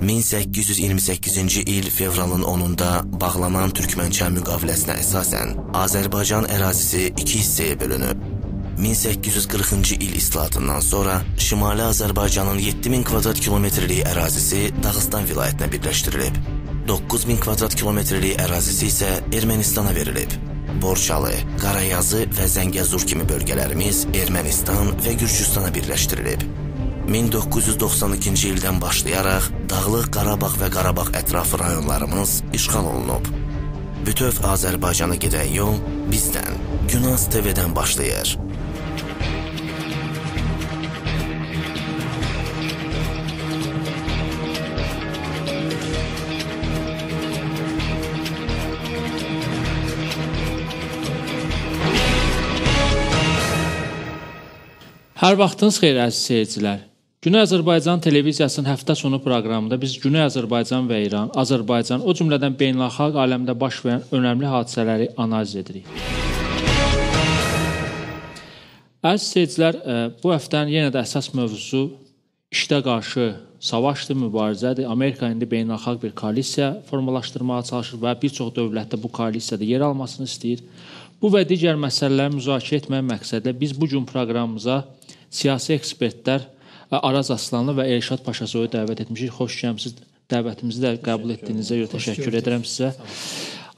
1828-ci il fevralın 10-da bağlanan Türkmənçay müqaviləsinə əsasən Azərbaycan ərazisi iki hissəyə bölünüb. 1840-cı il islahatından sonra Şimali Azərbaycanın 7000 kvadrat kilometrlik ərazisi Dağıstan vilayətinə birləşdirilib. 9000 kvadrat kilometrlik ərazisi isə Ermənistana verilib. Borçalı, Qarayazı və Zəngəzur kimi bölgələrimiz Ermənistan və Gürcüstana birləşdirilib. 1992-ci ildən başlayaraq Dağlıq Qarabağ və Qarabağ ətrafı rayonlarımız işğal olunub. Bütöv Azərbaycana gedən yol bizdən, Günaz TV-dən başlayır. Hər vaxtınız xeyir, əziz seyircilər. Güney Azərbaycan Televiziyasının həftə sonu proqramında biz Güney Azərbaycan və İran, Azərbaycan, o cümlədən beynəlxalq aləmdə baş verən önəmli hadisələri analiz edirik. Əziz seyircilər, bu həftənin yenə də əsas mövzusu IŞİD-ə qarşı savaşdır, mübarizədir. Amerika indi beynəlxalq bir koalisiya formalaşdırmağa çalışır və bir çox dövlətdə bu koalisiyada yer almasını istəyir. Bu və digər məsələləri müzakirə etmək məqsədilə biz bu gün proqramımıza siyasi ekspertlər Araz Aslanlı və Elşad Paşazoyu dəvət etmişik. Xoş gəlmisiniz. Dəvətimizi də qəbul etdiyinizə görə təşəkkür edirəm sizə.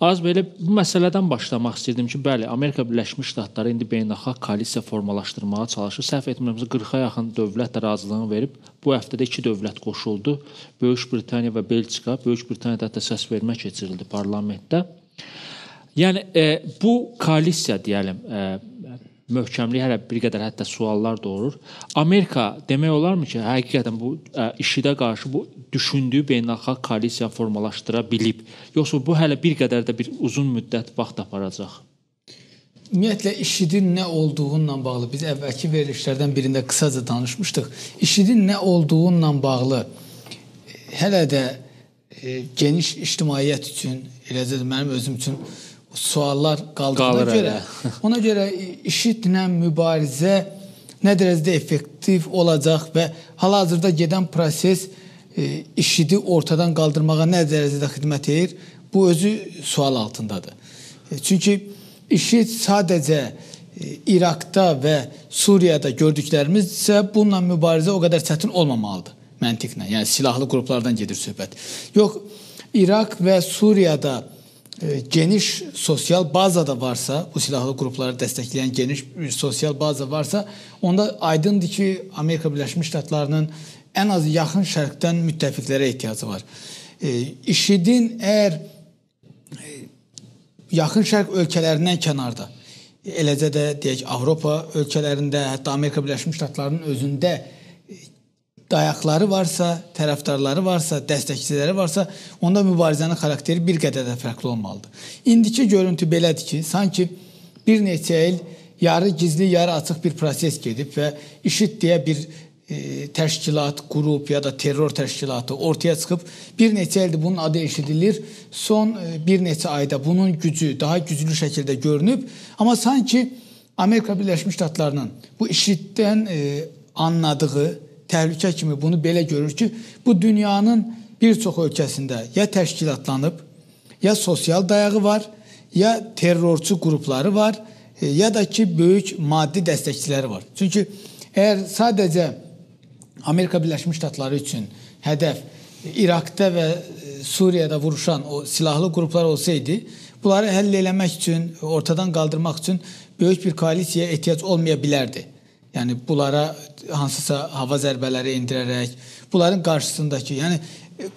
Araz bəy, bu məsələdən başlamaq istəyirdim ki, bəli, Amerika Birləşmiş Ştatları indi beynəlxalq koalisiya formalaşdırmağa çalışır. Səhv etmirəmsə 40-a yaxın dövlət də razılığını verib. Bu həftədə iki dövlət qoşuldu. Böyük Britaniya və Belçika. Böyük Britaniyada hətta səs vermə keçirildi parlamentdə. Yəni, bu koalisiya deyəlim, möhkəmliyi hələ bir qədər hətta suallar doğurur. Amerika demək olarmı ki, həqiqətən bu IŞİD-ə qarşı bu düşündüyü beynəlxalq koalisiya formalaşdıra bilib? Yoxsa bu hələ bir qədər də bir uzun müddət vaxt aparacaq? Ümumiyyətlə, IŞİD-in nə olduğunla bağlı biz əvvəlki verilişlərdən birində qısaca danışmışdıq. IŞİD-in nə olduğunla bağlı hələ də geniş ictimaiyyət üçün, eləcə də mənim özüm üçün suallar qaldığına görə, ona görə IŞİD-lə mübarizə nə dərəcədə effektiv olacaq və hal-hazırda gedən proses IŞİD-i ortadan qaldırmağa nə dərəcədə xidmət edir, bu özü sual altındadır. Çünki IŞİD sadəcə İraqda və Suriyada gördüklərimiz isə bununla mübarizə o qədər çətin olmamalıdır məntiqlə. Yəni silahlı qruplardan gedir söhbət. Yox, İraq və Suriyada geniş sosial baza da varsa, bu silahlı qrupları dəstəkləyən geniş bir sosial baza varsa, onda aydındır ki, Amerika Birləşmiş Ştatlarının ən az yaxın şərqdən müttəfiqlərə ehtiyacı var. IŞİD-in əgər yaxın şərq ölkələrindən kənarda, eləcə də deyək Avropa ölkələrində, hətta Amerika Birləşmiş Ştatlarının özündə dayaqları varsa, tərəfdarları varsa, dəstəkçiləri varsa, onda mübarizənin xarakteri bir qədər də fərqli olmalıdır. İndiki görüntü belədir ki, sanki bir neçə il yarı gizli, yarı açıq bir proses gedib və IŞİD deyə bir təşkilat, qrup ya da terror təşkilatı ortaya çıxıb. Bir neçə ildir bunun adı eşidilir. Son bir neçə ayda bunun gücü daha güclü şəkildə görünüb. Amma sanki Amerika Birləşmiş Ştatlarının bu IŞİD-dən anladığı təhlükə kimi bunu belə görür ki, bu dünyanın bir çox ölkəsində ya təşkilatlanıb, ya sosial dayağı var, ya terrorçu qrupları var, ya da ki, böyük maddi dəstəkçiləri var. Çünki əgər sadəcə Amerika Birləşmiş Ştatları üçün hədəf İraqda və Suriyada vuruşan o silahlı qruplar olsaydı, bunları həll eləmək üçün, ortadan qaldırmaq üçün böyük bir koalisiyaya ehtiyac olmaya bilərdi. Yəni, bunlara hansısa hava zərbələri endirərək, bunların qarşısındakı, yəni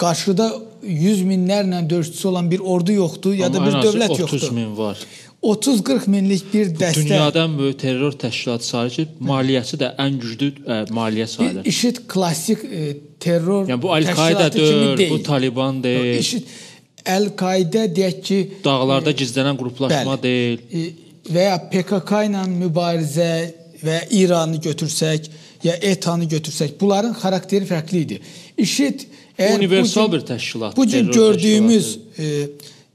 qarşıda 100 minlərlə döyüşçüsü olan bir ordu yoxdur, ya da bir dövlət yoxdur. 30 min var. 30-40 minlik bir dəstə. Dünyadan böyük terror təşkilatı sayılır ki, maliyyəsi də ən güclü maliyyə sayılır. IŞİD klassik terror yəni, bu Əl-Qaidə deyil, bu Taliban deyil. IŞİD, Əl-Qaidə deyək ki... Dağlarda gizlənən qruplaşma deyil. Və ya PKK ilə mübarizə və ya İranı götürsək, ya ETA-nı götürsək, bunların xarakteri fərqli idi. IŞİD... Universal bir təşkilat. Bugün gördüyümüz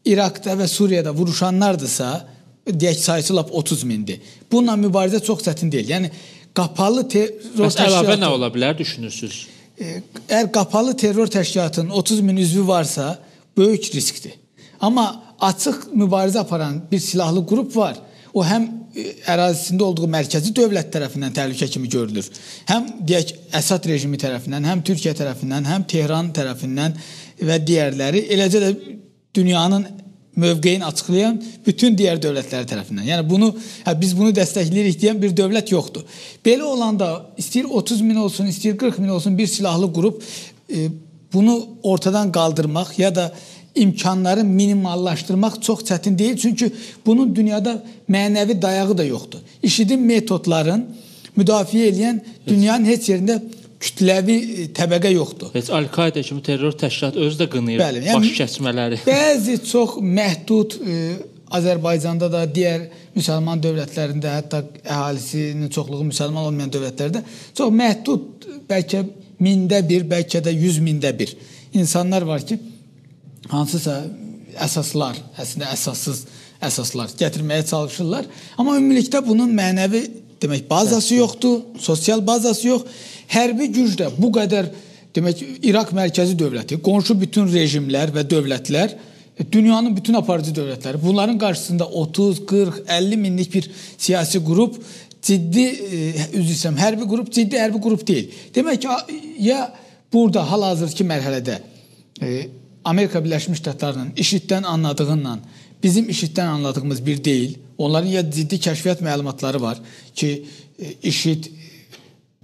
İraqda və Suriyada vuruşanlardırsa, deyək sayısı lap 30 mindir. Bununla mübarizə çox çətin deyil. Yəni, qapalı terror təşkilatı... Bəs əlavə nə ola bilər düşünürsünüz? Əgər qapalı terror təşkilatının 30 min üzvü varsa, böyük riskdir. Amma açıq mübarizə aparan bir silahlı qrup var. O həm ərazisində olduğu mərkəzi dövlət tərəfindən təhlükə kimi görülür. Həm deyək Əsad rejimi tərəfindən, həm Türkiyə tərəfindən, həm Tehran tərəfindən və digərləri, eləcə də dünyanın mövqeyini açıqlayan bütün digər dövlətləri tərəfindən. Yəni bunu, biz bunu dəstəkləyirik deyən bir dövlət yoxdur. Belə olanda istəyir 30 min olsun, istəyir 40 min olsun bir silahlı qrup bunu ortadan qaldırmaq ya da imkanları minimallaşdırmaq çox çətin deyil. Çünki bunun dünyada mənəvi dayağı da yoxdur. IŞİD-in metodların müdafiə eləyən dünyanın heç yerində kütləvi təbəqə yoxdur. Heç Al-Qaida kimi terror təşkilatı özü də qınayır. Bəli, yəni, baş kəsmələri. Bəzi çox məhdud Azərbaycanda da, digər müsəlman dövlətlərində, hətta əhalisinin çoxluğu müsəlman olmayan dövlətlərdə çox məhdud, bəlkə mində bir, bəlkə də 100 mində bir insanlar var ki, hansısa əsaslar, əslində əsassız əsaslar gətirməyə çalışırlar. Amma ümumilikdə bunun mənəvi demək bazası yoxdur, sosial bazası yox. Hərbi güc də bu qədər, demək İraq mərkəzi dövləti, qonşu bütün rejimlər və dövlətlər, dünyanın bütün aparıcı dövlətləri, bunların qarşısında 30, 40, 50 minlik bir siyasi qrup ciddi, üzr istəyirəm, hərbi qrup, ciddi hərbi qrup deyil. Demək ki, ya burada hal-hazırki mərhələdə Amerika Birləşmiş Ştatlarının IŞİD-dən anladığından bizim IŞİD-dən anladığımız bir deyil. Onların ya ciddi kəşfiyyat məlumatları var ki, IŞİD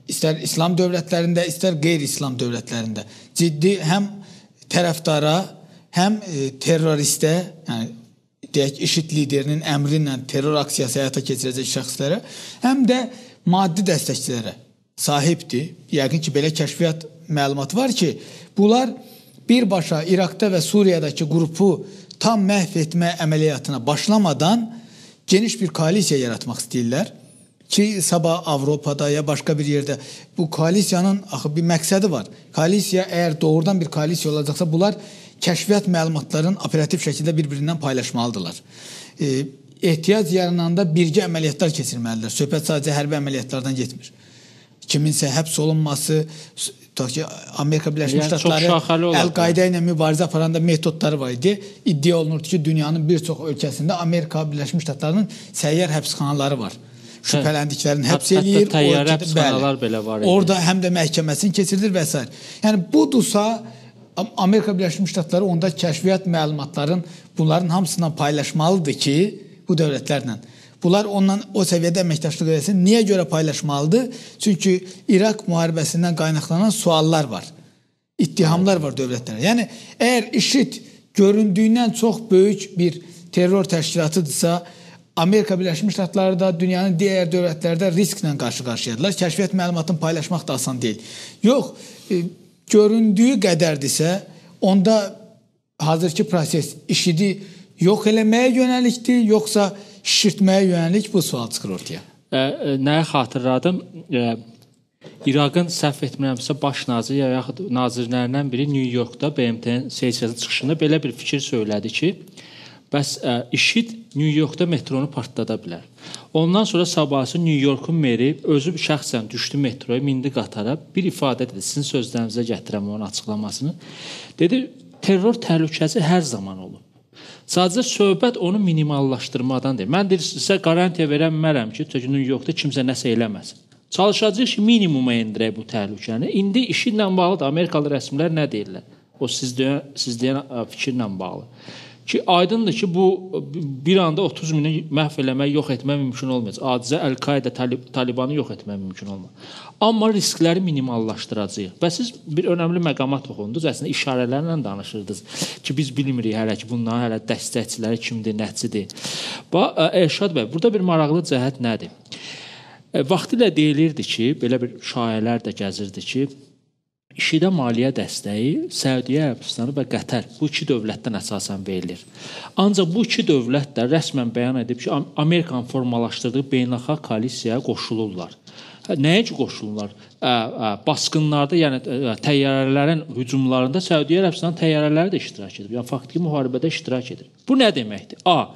istər İslam dövlətlərində, istər qeyri-İslam dövlətlərində ciddi həm tərəfdara, həm terroristə, yəni deyək IŞİD liderinin əmri ilə terror aksiyası həyata keçirəcək şəxslərə, həm də maddi dəstəkçilərə sahibdir. Yəqin ki, belə kəşfiyyat məlumatı var ki, bunlar birbaşa İraqda və Suriyadakı qrupu tam məhv etmə əməliyyatına başlamadan geniş bir koalisiya yaratmaq istəyirlər ki, sabah Avropada ya başqa bir yerdə bu koalisiyanın axı bir məqsədi var. Koalisiya əgər doğrudan bir koalisiya olacaqsa, bunlar kəşfiyyat məlumatlarını operativ şəkildə bir-birindən paylaşmalıdırlar. Ehtiyac yarananda birgə əməliyyatlar keçirməlidirlər. Söhbət sadəcə hərbi əməliyyatlardan getmir. Kiminsə həbs olunması, tutaq ki, Amerika Birləşmiş Ştatları Əl-Qaidə ilə mübarizə aparanda metodları var idi. İddia olunurdu ki, dünyanın bir çox ölkəsində Amerika Birləşmiş Ştatlarının səyyar həbsxanaları var. Şübhələndiklərini həbs eləyir. Hətta təyyarə həbsxanalar belə var idi. Orada həm də məhkəməsini keçirilir və s. Yəni, budursa, Amerika Birləşmiş Ştatları onda kəşfiyyat məlumatların bunların hamısından paylaşmalıdır ki, bu dövlətlərlə. Bunlar ondan o səviyyədə əməkdaşlıq eləsin. Niyə görə paylaşmalıdır? Çünki İraq müharibəsindən qaynaqlanan suallar var. İttihamlar var dövlətlərə. Yəni, əgər IŞİD göründüyündən çox böyük bir terror təşkilatıdırsa, Amerika Birləşmiş Ştatları da, dünyanın digər dövlətləri də risklə qarşı-qarşıyadırlar. Kəşfiyyat məlumatını paylaşmaq da asan deyil. Yox, göründüyü qədərdirsə, onda hazırki proses IŞİD-i yox eləməyə yönəlikdir, yoxsa şişirtməyə yönəlik, bu sual çıxır ortaya. Nəyə xatırladım? İraqın səhv etmirəmsə baş naziri ya yaxud nazirlərindən biri New Yorkda BMT-nin sessiyası çıxışında belə bir fikir söylədi ki, bəs IŞİD New Yorkda metronu partlada bilər. Ondan sonra sabahsı New Yorkun meri özü şəxsən düşdü metroya, mindi qatara, bir ifadə dedi, sizin sözlərinizə gətirəm onun açıqlamasını. Dedi, terror təhlükəsi hər zaman olub. Sadəcə söhbət onu minimallaşdırmadan deyil. Mən deyir, sizə qarantiya verə bilmərəm ki, çünki New Yorkda kimsə nəsə eləməsin. Çalışacağıq ki, minimuma endirək bu təhlükəni. İndi IŞİD-lə bağlı da Amerikalı rəsmilər nə deyirlər? O siz deyən fikirlə bağlı. Ki, aydındır ki, bu bir anda 30 mini məhv eləmək, yox etmək mümkün olmayacaq. Adicə Əl-Qaidə, Talibanı yox etmək mümkün olmaz. Amma riskləri minimallaşdıracağıq. Və siz bir önəmli məqama toxundunuz, əslində işarələrlə danışırdınız ki, biz bilmirik hələ ki, bunların hələ dəstəkçiləri kimdir, nəçidir. Elşad bəy, burada bir maraqlı cəhət nədir? Vaxtilə deyilirdi ki, belə bir şayələr də gəzirdi ki, IŞİD-ə maliyyə dəstəyi Səudiyyə Ərəbistanı və Qətər bu iki dövlətdən əsasən verilir. Ancaq bu iki dövlət də rəsmən bəyan edib ki, Amerikanın formalaşdırdığı beynəlxalq koalisiyaya qoşulurlar. Nəyə ki qoşulurlar? Basqınlarda, yəni təyyarələrin hücumlarında Səudiyyə Ərəbistanının təyyarələri də iştirak edir. Yəni faktiki müharibədə iştirak edir. Bu nə deməkdir? A.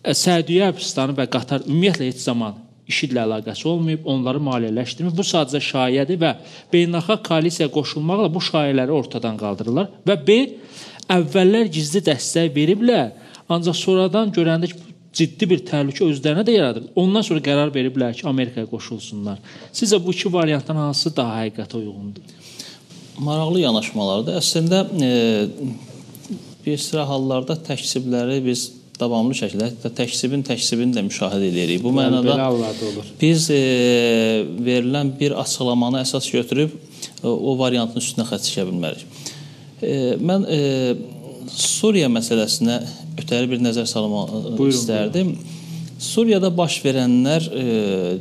Səudiyyə Ərəbistanı və Qatar ümumiyyətlə heç zaman IŞİD-lə əlaqəsi olmayıb, onları maliyyələşdirmir. Bu sadəcə şayədir və beynəlxalq koalisiyaya qoşulmaqla bu şayələri ortadan qaldırırlar. Və B, əvvəllər gizli dəstək veriblər, ancaq sonradan görəndə ki, ciddi bir təhlükə özlərinə də yaradır. Ondan sonra qərar veriblər ki, Amerikaya qoşulsunlar. Sizcə bu iki variantdan hansı daha həqiqətə uyğundur? Maraqlı yanaşmalardır. Əslində, bir sıra hallarda təksibləri biz davamlı şəkildə, hətta təksibin təksibini də müşahidə edirik. Bu mənada biz verilən bir açıqlamanı əsas götürüb o variantın üstünə xətt çəkə bilmərik. Mən Suriya məsələsinə ötəri bir nəzər salmaq istərdim. Buyurun. Suriyada baş verənlər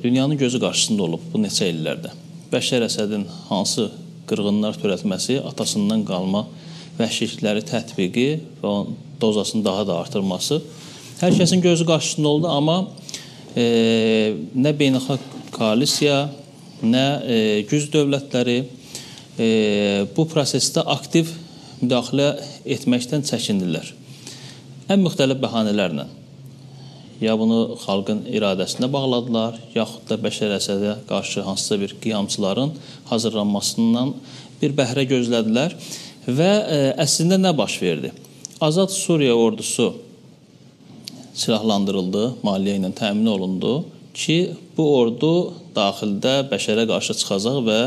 dünyanın gözü qarşısında olub bu neçə illərdə. Bəşər Əsədin hansı qırğınlar törətməsi, atasından qalma vəhşilikləri tətbiqi və onun dozasını daha da artırması hər kəsin gözü qarşısında oldu, amma nə beynəlxalq koalisiya, nə güc dövlətləri bu prosesdə aktiv müdaxilə etməkdən çəkindilər. Ən müxtəlif bəhanələrlə. Ya bunu xalqın iradəsinə bağladılar, yaxud da Bəşər Əsədə qarşı hansısa bir qiyamçıların hazırlanmasından bir bəhrə gözlədilər. Və əslində nə baş verdi? Azad Suriya ordusu silahlandırıldı, maliyyə ilə təmin olundu ki, bu ordu daxildə bəşərə qarşı çıxacaq və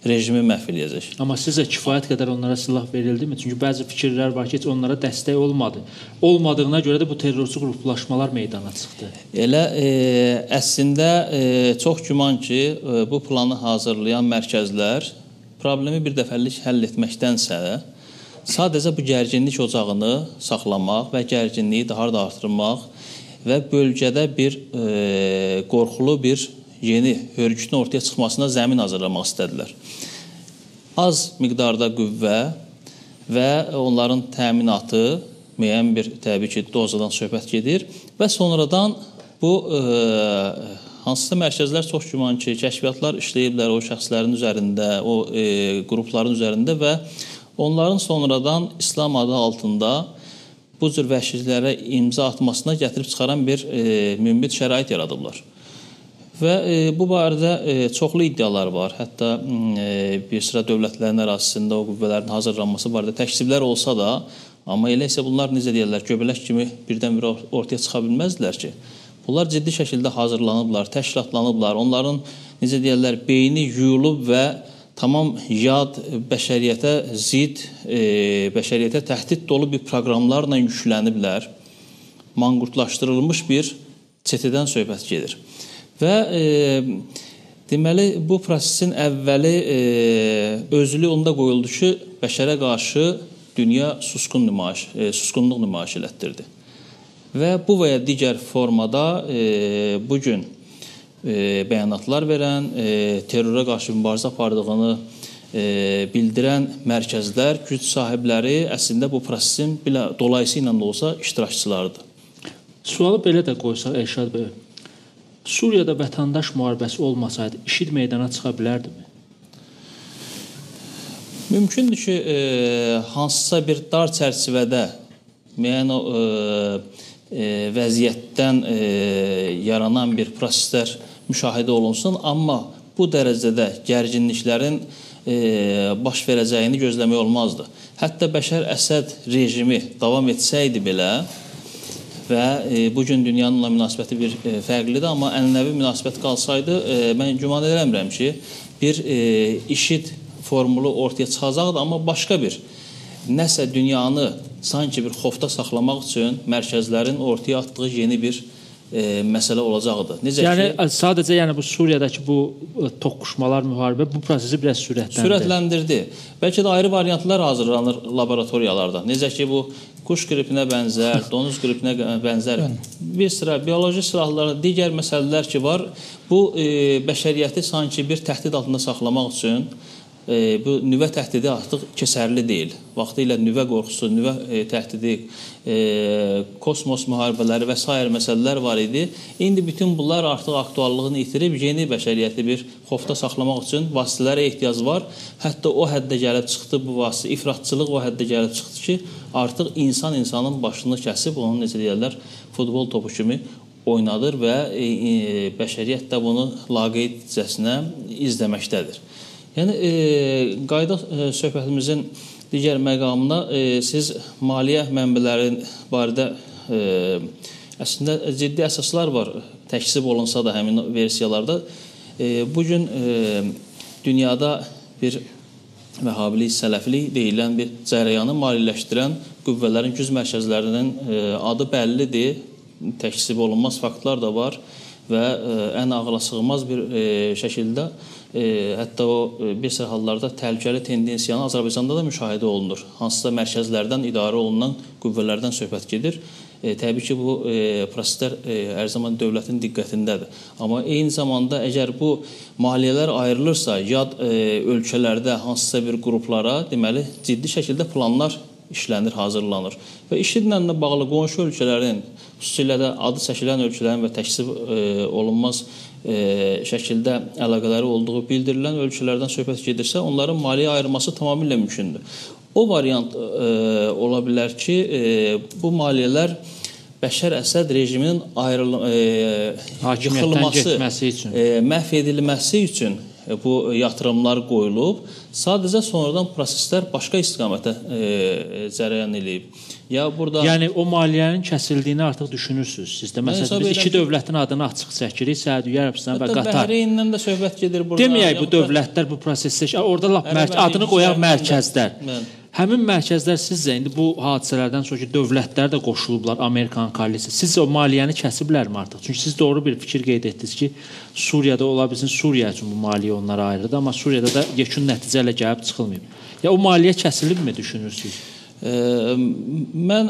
rejimi məhv eləyəcək. Amma sizcə kifayət qədər onlara silah verildimi? Çünki bəzi fikirlər var ki, heç onlara dəstək olmadı. Olmadığına görə də bu terrorçu qruplaşmalar meydana çıxdı. Elə əslində çox güman ki, bu planı hazırlayan mərkəzlər problemi bir dəfəlik həll etməkdənsə, sadəcə bu gərginlik ocağını saxlamaq və gərginliyi daha da artırmaq və bölgədə bir qorxulu bir yeni hörgütün ortaya çıxmasına zəmin hazırlamaq istədilər. Az miqdarda qüvvə və onların təminatı müəyyən bir, təbii ki, dozadan söhbət gedir və sonradan bu hansısa mərkəzlər çox güman ki, kəşfiyyatlar işləyiblər o şəxslərin üzərində, o qrupların üzərində və onların sonradan İslam adı altında bu cür vəhşiliklərə imza atmasına gətirib çıxaran bir münbit şərait yaradıblar. Və bu barədə çoxlu iddialar var. Hətta bir sıra dövlətlərin ərazisində o qüvvələrin hazırlanması barədə təksiblər olsa da, amma elə isə bunlar necə deyirlər, göbələk kimi birdən-birə ortaya çıxa bilməzdilər ki. Bunlar ciddi şəkildə hazırlanıblar, təşkilatlanıblar. Onların, necə deyirlər, beyni yuyulub və tamam yad, bəşəriyyətə zid, bəşəriyyətə təhdid dolu bir proqramlarla yükləniblər. Manqurtlaşdırılmış bir çetədən söhbət gedir. Və deməli, bu prosesin əvvəli özlü onda qoyuldu ki, bəşərə qarşı dünya susqunluq nümayiş elətdirdi. Və bu və ya digər formada bugün bəyanatlar verən, terrora qarşı mübarizə apardığını bildirən mərkəzlər, güc sahibləri əslində bu prosesin bilə, dolayısı ilə də olsa iştirakçılarıdır. Sualı belə də qoysaq, Elşad bəy, Suriyada vətəndaş müharibəsi olmasaydı, IŞİD meydana çıxa bilərdimi? Mümkündür ki, hansısa bir dar çərçivədə müəyyən o vəziyyətdən yaranan bir proseslər müşahidə olunsun, amma bu dərəcədə gərginliklərin baş verəcəyini gözləmək olmazdı. Hətta Bəşər Əsəd rejimi davam etsəydi belə və bugün dünyanınla münasibəti bir fərqlidir, amma ənənəvi münasibət qalsaydı, mən güman eləmirəm ki, bir IŞİD formulu ortaya çıxacaqdı, amma başqa bir nəsə dünyanı sanki bir xofda saxlamaq üçün mərkəzlərin ortaya atdığı yeni bir məsələ olacaqdı. Necə yəni, ki, sadəcə yəni bu Suriyadakı bu toqquşmalar, müharibə bu prosesi biraz sürətləndirdi. Sürətləndirdi. Bəlkə də ayrı variantlar hazırlanır laboratoriyalarda. Necə ki, bu quş qripinə bənzər, donuz qripinə bənzər bir sıra bioloji silahlara, digər məsələlər ki var, bu bəşəriyyəti sanki bir təhdid altında saxlamaq üçün bu nüvə təhdidi artıq keçərli deyil. Vaxtilə nüvə qorxusu, nüvə təhdidi, kosmos müharibələri və sair məsələlər var idi. İndi bütün bunlar artıq aktuallığını itirib, yeni bəşəriyyəti bir xofda saxlamaq üçün vasitələrə ehtiyac var. Hətta o həddə gəlib çıxdı bu vasitə, ifratçılıq o həddə gəlib çıxdı ki, artıq insan insanın başını kəsib, onun necə deyərlər, futbol topu kimi oynadır və bəşəriyyət də bunu laqeydcəsinə izləməkdədir. Yəni, qayıdaq söhbətimizin digər məqamına, siz maliyyə mənbələri barədə əslində ciddi əsaslar var, təkzib olunsa da həmin versiyalarda. Bugün dünyada bir vəhhabilik, sələfilik deyilən bir cərəyanı maliyyələşdirən qüvvələrin güc mərkəzlərinin adı bəllidir, təkzib olunmaz faktlar da var və ən ağla sığmaz bir şəkildə hətta o bir sıra hallarda təhlükəli tendensiyanı Azərbaycanda da müşahidə olunur. Hansısa mərkəzlərdən idarə olunan qüvvələrdən söhbət gedir. Təbii ki, bu proseslər hər zaman dövlətin diqqətindədir. Amma eyni zamanda əgər bu maliyyələr ayrılırsa, yad ölkələrdə hansısa bir qruplara, deməli, ciddi şəkildə planlar işlənir, hazırlanır. Və IŞİD-lə də bağlı qonşu ölkələrin, xüsusilə də adı çəkilən ölkələrin və təkzib olunmaz şəkildə əlaqələri olduğu bildirilən ölkələrdən söhbət gedirsə, onların maliyyə ayırması tamamilə mümkündür. O variant ola bilər ki, bu maliyyələr Bəşər Əsəd rejiminin yıxılması, məhv edilməsi üçün bu yatırımlar qoyulub. Sadəcə sonradan proseslər başqa istiqamətə cərəyan eləyib. Ya burada... Yəni o maliyyənin kəsildiyini artıq düşünürsünüz siz də. Məsələn, biz iki dövlətin adını açıq çəkirik, Səudiyyə Ərəbistanı və Qatar. Bəhreynlə də söhbət gedir burada. Deməyək bu dövlətlər bu prosesdə, orada lap adını qoyaq mərkəzlər. Həmin mərkəzlər sizcə indi bu hadisələrdən sonra ki, dövlətlər də qoşulublar Amerikanın koalisiyası. Sizcə o maliyyəni kəsiblərmi artıq? Çünki siz doğru bir fikir qeyd etdiniz ki, Suriyada ola bilsin, Suriya üçün bu maliyyə onlara ayrıldı, amma Suriyada da yekun nəticə ilə gəlib çıxılmayıb. Ya o maliyyə kəsilibmi düşünürsünüz? Mən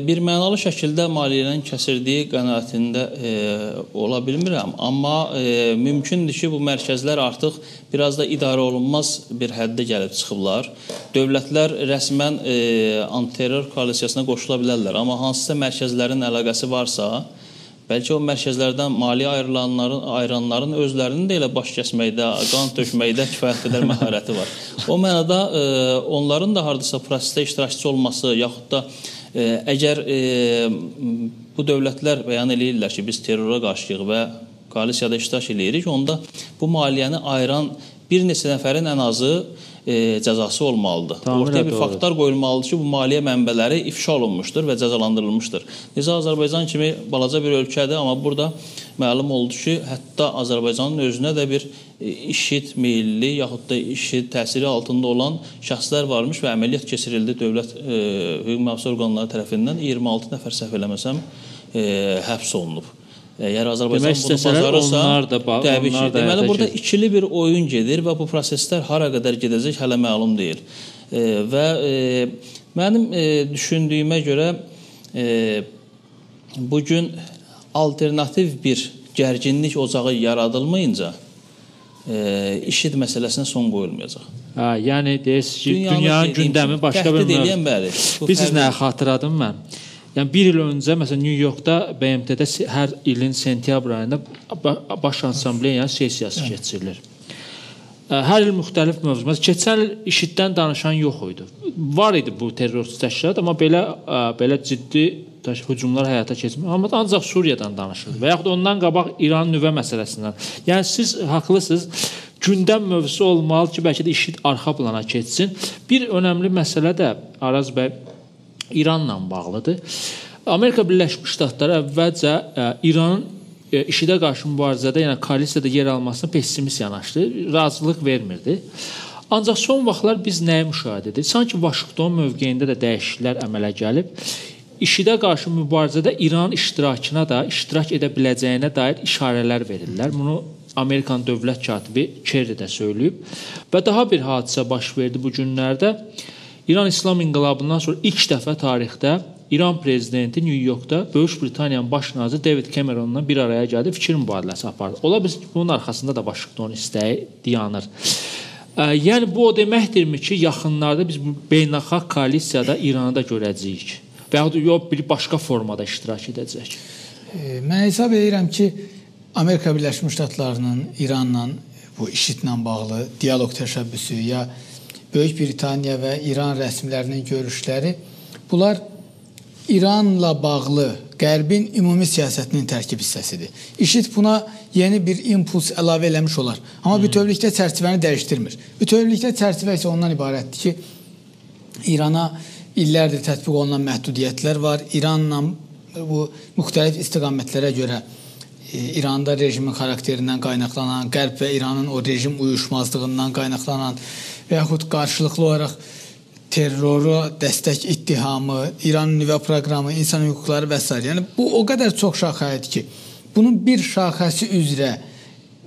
bir mənalı şəkildə maliyyənin kəsildiyi qənaətində ola bilmirəm, amma mümkündür ki, bu mərkəzlər artıq biraz da idarə olunmaz bir həddə gəlib çıxıblar. Dövlətlər rəsmən antiterror koalisiyasına qoşula bilərlər, amma hansısa mərkəzlərin əlaqəsi varsa, bəlkə o mərkəzlərdən maliyyə ayıranların özlərinin də elə baş kəsməkdə, qan tökməkdə kifayət qədər məharəti var. O mənada onların da hardasa prosesdə iştirakçı olması, yaxud da əgər bu dövlətlər bəyan eləyirlər ki, biz terrora qarşıyıq və koalisiyada iştirak eləyirik, onda bu maliyyəni ayıran bir neçə nəfərin ən azı cəzası olmalıdır. Ortaya bir faktlar qoyulmalıdır ki, bu maliyyə mənbələri ifşa olunmuşdur və cəzalandırılmışdır. Necə Azərbaycan kimi balaca bir ölkədir, amma burada məlum oldu ki, hətta Azərbaycanın özünə də bir IŞİD meyilli, yaxud da IŞİD təsiri altında olan şəxslər varmış və əməliyyat keçirildi dövlət hüquq mühafizə orqanları tərəfindən 26 nəfər səhv eləməsəm həbs olunub. Əgər Azərbaycan bunu bacarırsa, təbii ki, deməli, burada ikili bir oyun gedir və bu proseslər hara qədər gedəcək hələ məlum deyil. Və mənim düşündüyümə görə bugün alternativ bir gərginlik ocağı yaradılmayınca IŞİD məsələsinə son qoyulmayacaq. Yəni, deyirsiniz ki, dünyanın gündəmi başqa bir mövzu. Bilirsiniz nəyə xatırladım mən? Yəni, bir il öncə, məsələn, New Yorkda BMT-də hər ilin sentyabr ayında Baş Assambleyanın sessiyası keçirilir. Hər il müxtəlif mövzu. Məsələn, keçən il IŞİD-dən danışan yox idi. Var idi bu terrorçu təşkilat, amma belə ciddi hücumlar həyata keçmir. Amma ancaq Suriyadan danışırdı və yaxud ondan qabaq İran nüvə məsələsindən. Yəni, siz haqlısınız. Gündəm mövzusu olmalı ki, bəlkə də IŞİD arxa plana keçsin. Bir önəmli məsələ də, Araz bəy, İranla bağlıdır. Amerika Birləşmiş Ştatları əvvəlcə İranın IŞİD-ə qarşı mübarizədə, yəni koalisiyada yer almasına pessimist yanaşdı, razılıq vermirdi. Ancaq son vaxtlar biz nəyi müşahidə edirik? Sanki Vaşinqton mövqeyində də dəyişikliklər əmələ gəlib. IŞİD-ə qarşı mübarizədə İranın iştirakına da, iştirak edə biləcəyinə dair işarələr verirlər. Bunu Amerikan dövlət katibi Kerry də söyləyib. Və daha bir hadisə baş verdi bu günlərdə. İran İslam İnqilabından sonra ilk dəfə tarixdə İran prezidenti New Yorkda Böyük Britaniyanın baş naziri David Cameronla bir araya gəldi, fikir mübadiləsi apardı. Ola bilsin ki, bunun arxasında da Vaşinqtonun istəyi dayanır. Yəni, bu o deməkdirmi ki, yaxınlarda biz bu beynəlxalq koalisiyada İranı da görəcəyik və yaxud yox, bir başqa formada iştirak edəcək? Mən hesab edirəm ki, Amerika Birləşmiş Ştatlarının İranla, bu IŞİD-lə bağlı diyaloq təşəbbüsü ya Böyük Britaniya və İran rəsmilərinin görüşləri, bunlar İranla bağlı Qərbin ümumi siyasətinin tərkib hissəsidir. IŞİD buna yeni bir impuls əlavə eləmiş olar. Amma bütövlükdə çərçivəni dəyişdirmir. Bütövlükdə çərçivə isə ondan ibarətdir ki, İrana illərdir tətbiq olunan məhdudiyyətlər var. İranla bu müxtəlif istiqamətlərə görə İranda rejimin xarakterindən qaynaqlanan, Qərb və İranın o rejim uyuşmazlığından qaynaqlanan və yaxud qarşılıqlı olaraq terrora dəstək ittihamı, İranın nüvə proqramı, insan hüquqları və s. Yəni bu o qədər çox şaxədir ki, bunun bir şaxəsi üzrə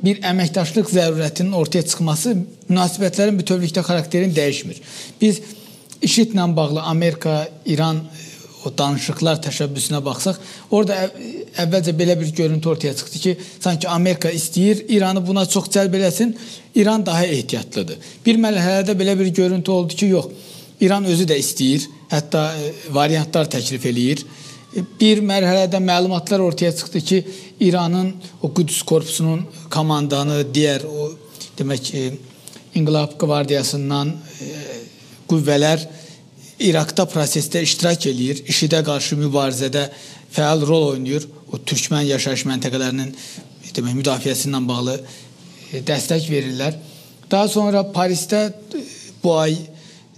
bir əməkdaşlıq zərurətinin ortaya çıxması münasibətlərin bütövlükdə xarakterini dəyişmir. Biz IŞİD-lə bağlı Amerika, İran o danışıqlar təşəbbüsünə baxsaq, orada əvvəlcə belə bir görüntü ortaya çıxdı ki, sanki Amerika istəyir, İranı buna çox cəlb eləsin, İran daha ehtiyatlıdır. Bir mərhələdə belə bir görüntü oldu ki, yox, İran özü də istəyir, hətta variantlar təklif eləyir. Bir mərhələdə məlumatlar ortaya çıxdı ki, İranın o Qüds korpusunun komandanı, digər o demək İnqilab Qvardiyasından qüvvələr İraqda prosesdə iştirak eləyir, IŞİD-ə qarşı mübarizədə fəal rol oynayır. O türkmən yaşayış məntəqələrinin demək müdafiəsi ilə bağlı dəstək verirlər. Daha sonra Parisdə bu ay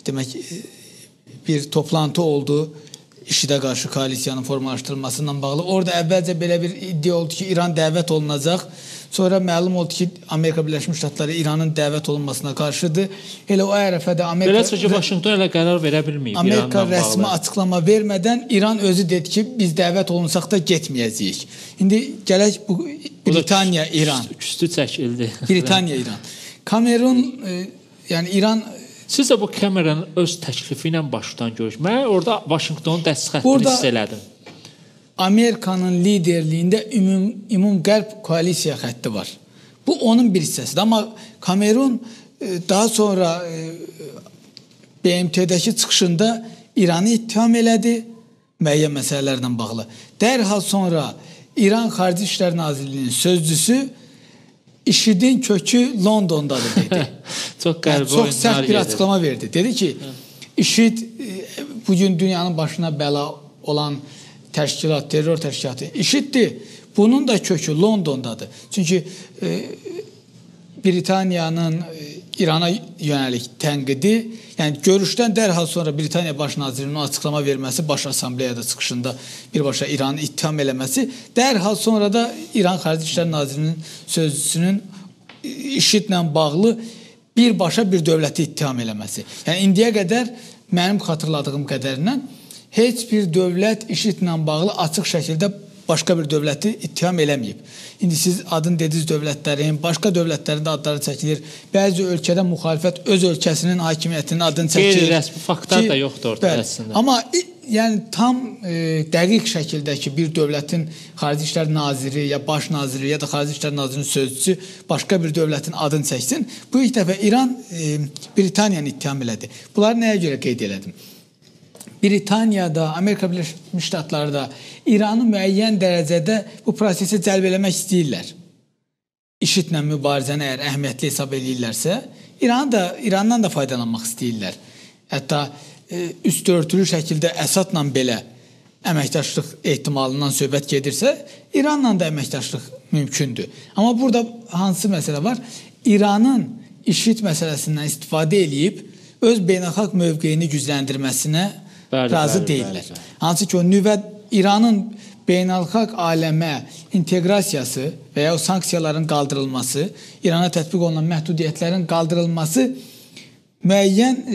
demək bir toplantı oldu IŞİD-ə qarşı koalisiyanın formalaşdırılmasından bağlı. Orada əvvəlcə belə bir iddia oldu ki, İran dəvət olunacaq. Sonra məlum oldu ki, Amerika Birləşmiş Ştatları İranın dəvət olunmasına qarşıdır. Elə o ərəfədə Amerika... Belə ki, Vaşinqton elə qərar verə bilməyib Amerika İrandan rəsmi bağlı. Açıqlama vermədən İran özü dedi ki, biz dəvət olunsaq da getməyəcəyik. İndi gələk bu Britaniya, İran. Küstü çəkildi. Britaniya, İran. Kamerun, yəni İran... Sizcə bu Cameron'ın öz təklifi ilə başdan görüş. Mən orada Vaşinqtonun dəst xəttini hiss elədim. Amerikanın liderliyində ümum qərb koalisiya xətti var. Bu onun bir hissəsidir. Amma Kamerun daha sonra BMT-dəki çıxışında İranı ittiham elədi müəyyən məsələlərlə bağlı. Dərhal sonra İran Xarici İşlər Nazirliyinin sözcüsü IŞİD-in kökü Londondadır dedi. Çox qəribə yəni, çox sərt bir açıqlama verdi. Dedi ki, IŞİD bugün dünyanın başına bəla olan təşkilat, terror təşkilatı IŞİD-dir. Bunun da kökü Londondadır. Çünki Britaniyanın İrana yönəlik tənqidi, yəni görüşdən dərhal sonra Britaniya baş nazirinin açıqlama verməsi, Baş Assambleyada çıxışında birbaşa İranı ittiham eləməsi, dərhal sonra da İran Xarici İşlər Nazirinin sözcüsünün IŞİD-lə bağlı birbaşa bir dövləti ittiham eləməsi. Yəni indiyə qədər mənim xatırladığım qədərindən heç bir dövlət IŞİD-lə bağlı açıq şəkildə başqa bir dövləti ittiham eləməyib. İndi siz adını dediniz dövlətlərin, başqa dövlətlərin də adları çəkilir. Bəzi ölkədə müxalifət öz ölkəsinin hakimiyyətinin adını çəkilir. Qeyri-rəsmi faktlar da yoxdur orada əslində. Amma yəni tam dəqiq şəkildə ki, bir dövlətin Xarici İşlər Naziri ya Baş Naziri ya da Xarici İşlər Nazirinin sözcüsü başqa bir dövlətin adını çəksin. Bu ilk dəfə İran Britaniyanı ittiham elədi. Bunları nəyə görə qeyd elədim? Britaniyada, Amerika Birləşmiş Ştatları da İranı müəyyən dərəcədə bu prosesə cəlb eləmək istəyirlər. IŞİD-lə mübarizəni əgər əhəmiyyətli hesab eləyirlərsə, İrandan da faydalanmaq istəyirlər. Hətta üstörtülü şəkildə Əsadla belə əməkdaşlıq ehtimalından söhbət gedirsə, İranla da əməkdaşlıq mümkündür. Amma burada hansı məsələ var? İranın IŞİD məsələsindən istifadə eləyib öz beynəlxalq mövqeyini gücləndirməsinə razı deyirlər. Hansı ki, o nüvə İranın beynəlxalq aləmə inteqrasiyası və ya o sanksiyaların qaldırılması, İrana tətbiq olunan məhdudiyyətlərin qaldırılması müəyyən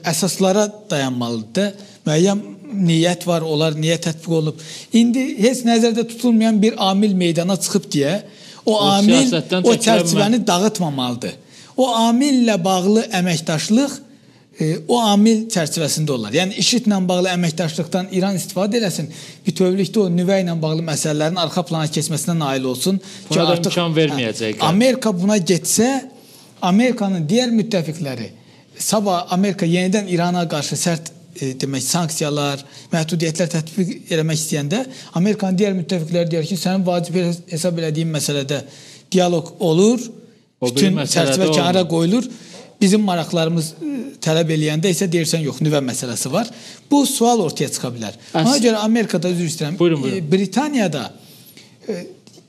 əsaslara dayanmalıdır. Müəyyən niyyət var, onlar niyə tətbiq olunub. İndi heç nəzərdə tutulmayan bir amil meydana çıxıb deyə o amil o çərçivəni dağıtmamalıdır. O amillə bağlı əməkdaşlıq o amil çərçivəsində olar. Yəni IŞİD-lə bağlı əməkdaşlıqdan İran istifadə eləsin, bütövlükdə o nüvə ilə bağlı məsələlərin arxa plana keçməsinə nail olsun. Buna da imkan verməyəcək. Amerika buna getsə, Amerikanın digər müttəfiqləri, sabah Amerika yenidən İrana qarşı sərt demək, sanksiyalar, məhdudiyyətlər tətbiq eləmək istəyəndə, Amerikanın digər müttəfiqləri deyir ki, sənin vacib hesab elədiyin məsələdə dialoq olur, bütün çərçivə kənara qoyulur. Bizim maraqlarımız tələb eləyəndə isə deyirsən, yox, nüvə məsələsi var. Bu sual ortaya çıxa bilər. Ona görə Amerikada, üzr istəyirəm, buyurun. Britaniyada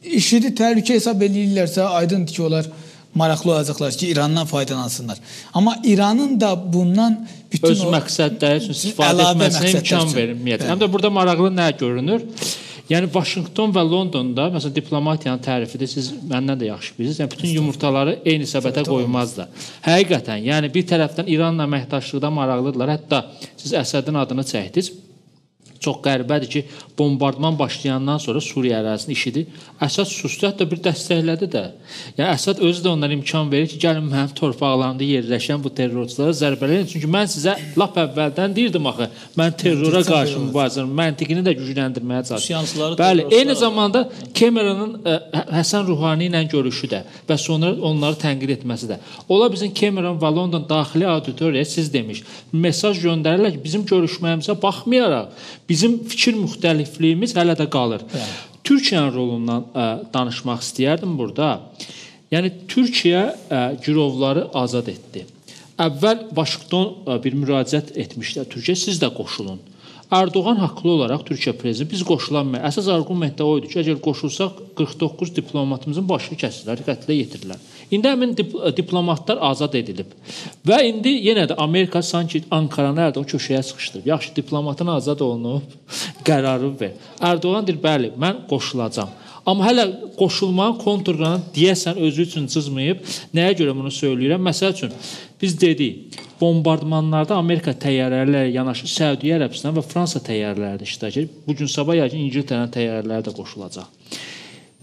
IŞİD-i təhlükə hesab eləyirlərsə, aydındır ki, onlar maraqlı olacaqlar ki, İrandan faydalansınlar. Amma İranın da bundan bütün öz məqsədləri üçün istifadə etməsinə imkan verilməyəcək. Həm də burada maraqlı nə görünür? Yəni Vaşinqton və Londonda, məsələn, diplomatiyanın tərifidir, siz məndən də yaxşı bilirsiniz. Yəni bütün yumurtaları eyni səbətə qoymazlar. Həqiqətən, yəni bir tərəfdən İranla əməkdaşlıqda maraqlıdırlar. Hətta siz Əsədin adını çəkdiniz. Çox qəribədir ki, bombardman başlayandan sonra Suriya ərazisinin IŞİD-i Əsəd sustu, hətta bir dəstəklədi də. Yəni Əsəd özü də onlara imkan verir ki, gəlin mənim torpaqlarımda yerləşən bu terrorçulara zərbələyin. Çünki mən sizə lap əvvəldən deyirdim axı, mən terrora qarşı mübarizəm, məntiqini də gücləndirməyə çalışıram. Bəli, eyni zamanda Cameron'ın Həsən Ruhani ilə görüşü də və sonra onları tənqid etməsi də. Ola bilsin Cameron və London daxili auditoriyaya siz demiş, mesaj göndərirlər ki, bizim görüşməyimizə baxmayaraq bizim fikir müxtəlifliyimiz hələ də qalır. Türkiyənin rolundan danışmaq istəyərdim burada. Yəni, Türkiyə girovları azad etdi. Əvvəl Vaşinqton bir müraciət etmişdi. Türkiyə, siz də qoşulun. Erdoğan haqlı olaraq Türkiyə prezidenti, biz qoşulanmayıq. Əsas arqument də o idi ki, əgər qoşulsaq 49 diplomatımızın başını kəsirlər, qətlə yetirirlər. İndi həmin diplomatlar azad edilib. Və indi yenə də Amerika sanki Ankaranı Erdoğan köşəyə sıxışdırıb. Yaxşı, diplomatın azad olunub, qərarı ver. Erdoğan deyir, bəli, mən qoşulacam. Amma hələ qoşulmanın konturlarını deyəsən özü üçün cızmayıb. Nəyə görə bunu söyləyirəm? Məsəl üçün, biz dedik, bombardmanlarda Amerika təyyarələri yanaşı Səudiyyə Ərəbistanı və Fransa təyyarələri də iştirak edir. Bugün sabah yəqin İngiltərənin təyyarələri də qoşulacaq.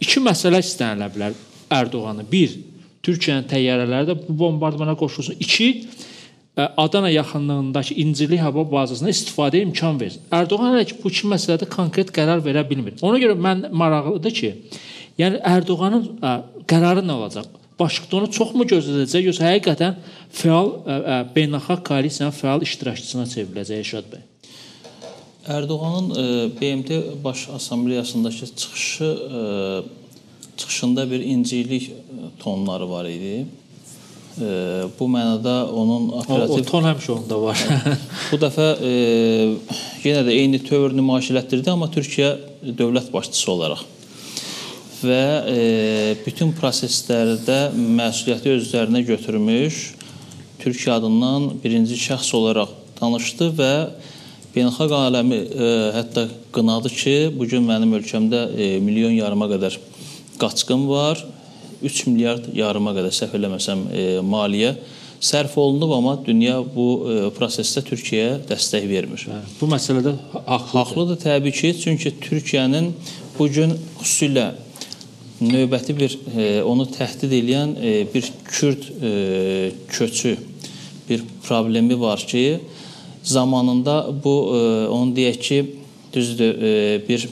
İki məsələ istənilə bilər Ərdoğanı. Bir, Türkiyənin təyyarələri də bu bombardmana qoşulsun. İki, Adana yaxınlığındakı İncirlik hava bazasına istifadə imkan versin. Erdoğan hələ ki bu iki məsələdə konkret qərar verə bilmir. Ona görə mən maraqlıdır ki, yəni Erdoğanın qərarı nə olacaq? Vaşinqtonu çox mu gözləyəcək, yoxsa həqiqətən fəal beynəlxalq koalisiyanın fəal iştirakçısına çevriləcək Elşad bəy? Erdoğanın BMT Baş Assambleyasındakı çıxışında bir incilik tonları var idi. Bu mənada onun operativ... O ton həmişə onda var. Bu dəfə yenə də eyni tövr nümayiş elətdirdi, amma Türkiyə dövlət başçısı olaraq və bütün proseslərdə məsuliyyəti öz üzərinə götürmüş, Türkiyə adından birinci şəxs olaraq danışdı və beynəlxalq aləmi hətta qınadı ki, bugün mənim ölkəmdə 1,5 milyona qədər qaçqın var, 3,5 milyard qədər səhv eləməsəm maliyyə sərf olunub, amma dünya bu prosesdə Türkiyəyə dəstək vermir. Bu məsələdə haqlıdır. Haqlıdır təbii ki, çünki Türkiyənin bugün xüsusilə növbəti bir onu təhdid eləyən bir Kürd köçü bir problemi var ki, zamanında bu onu deyək ki, düzdür, bir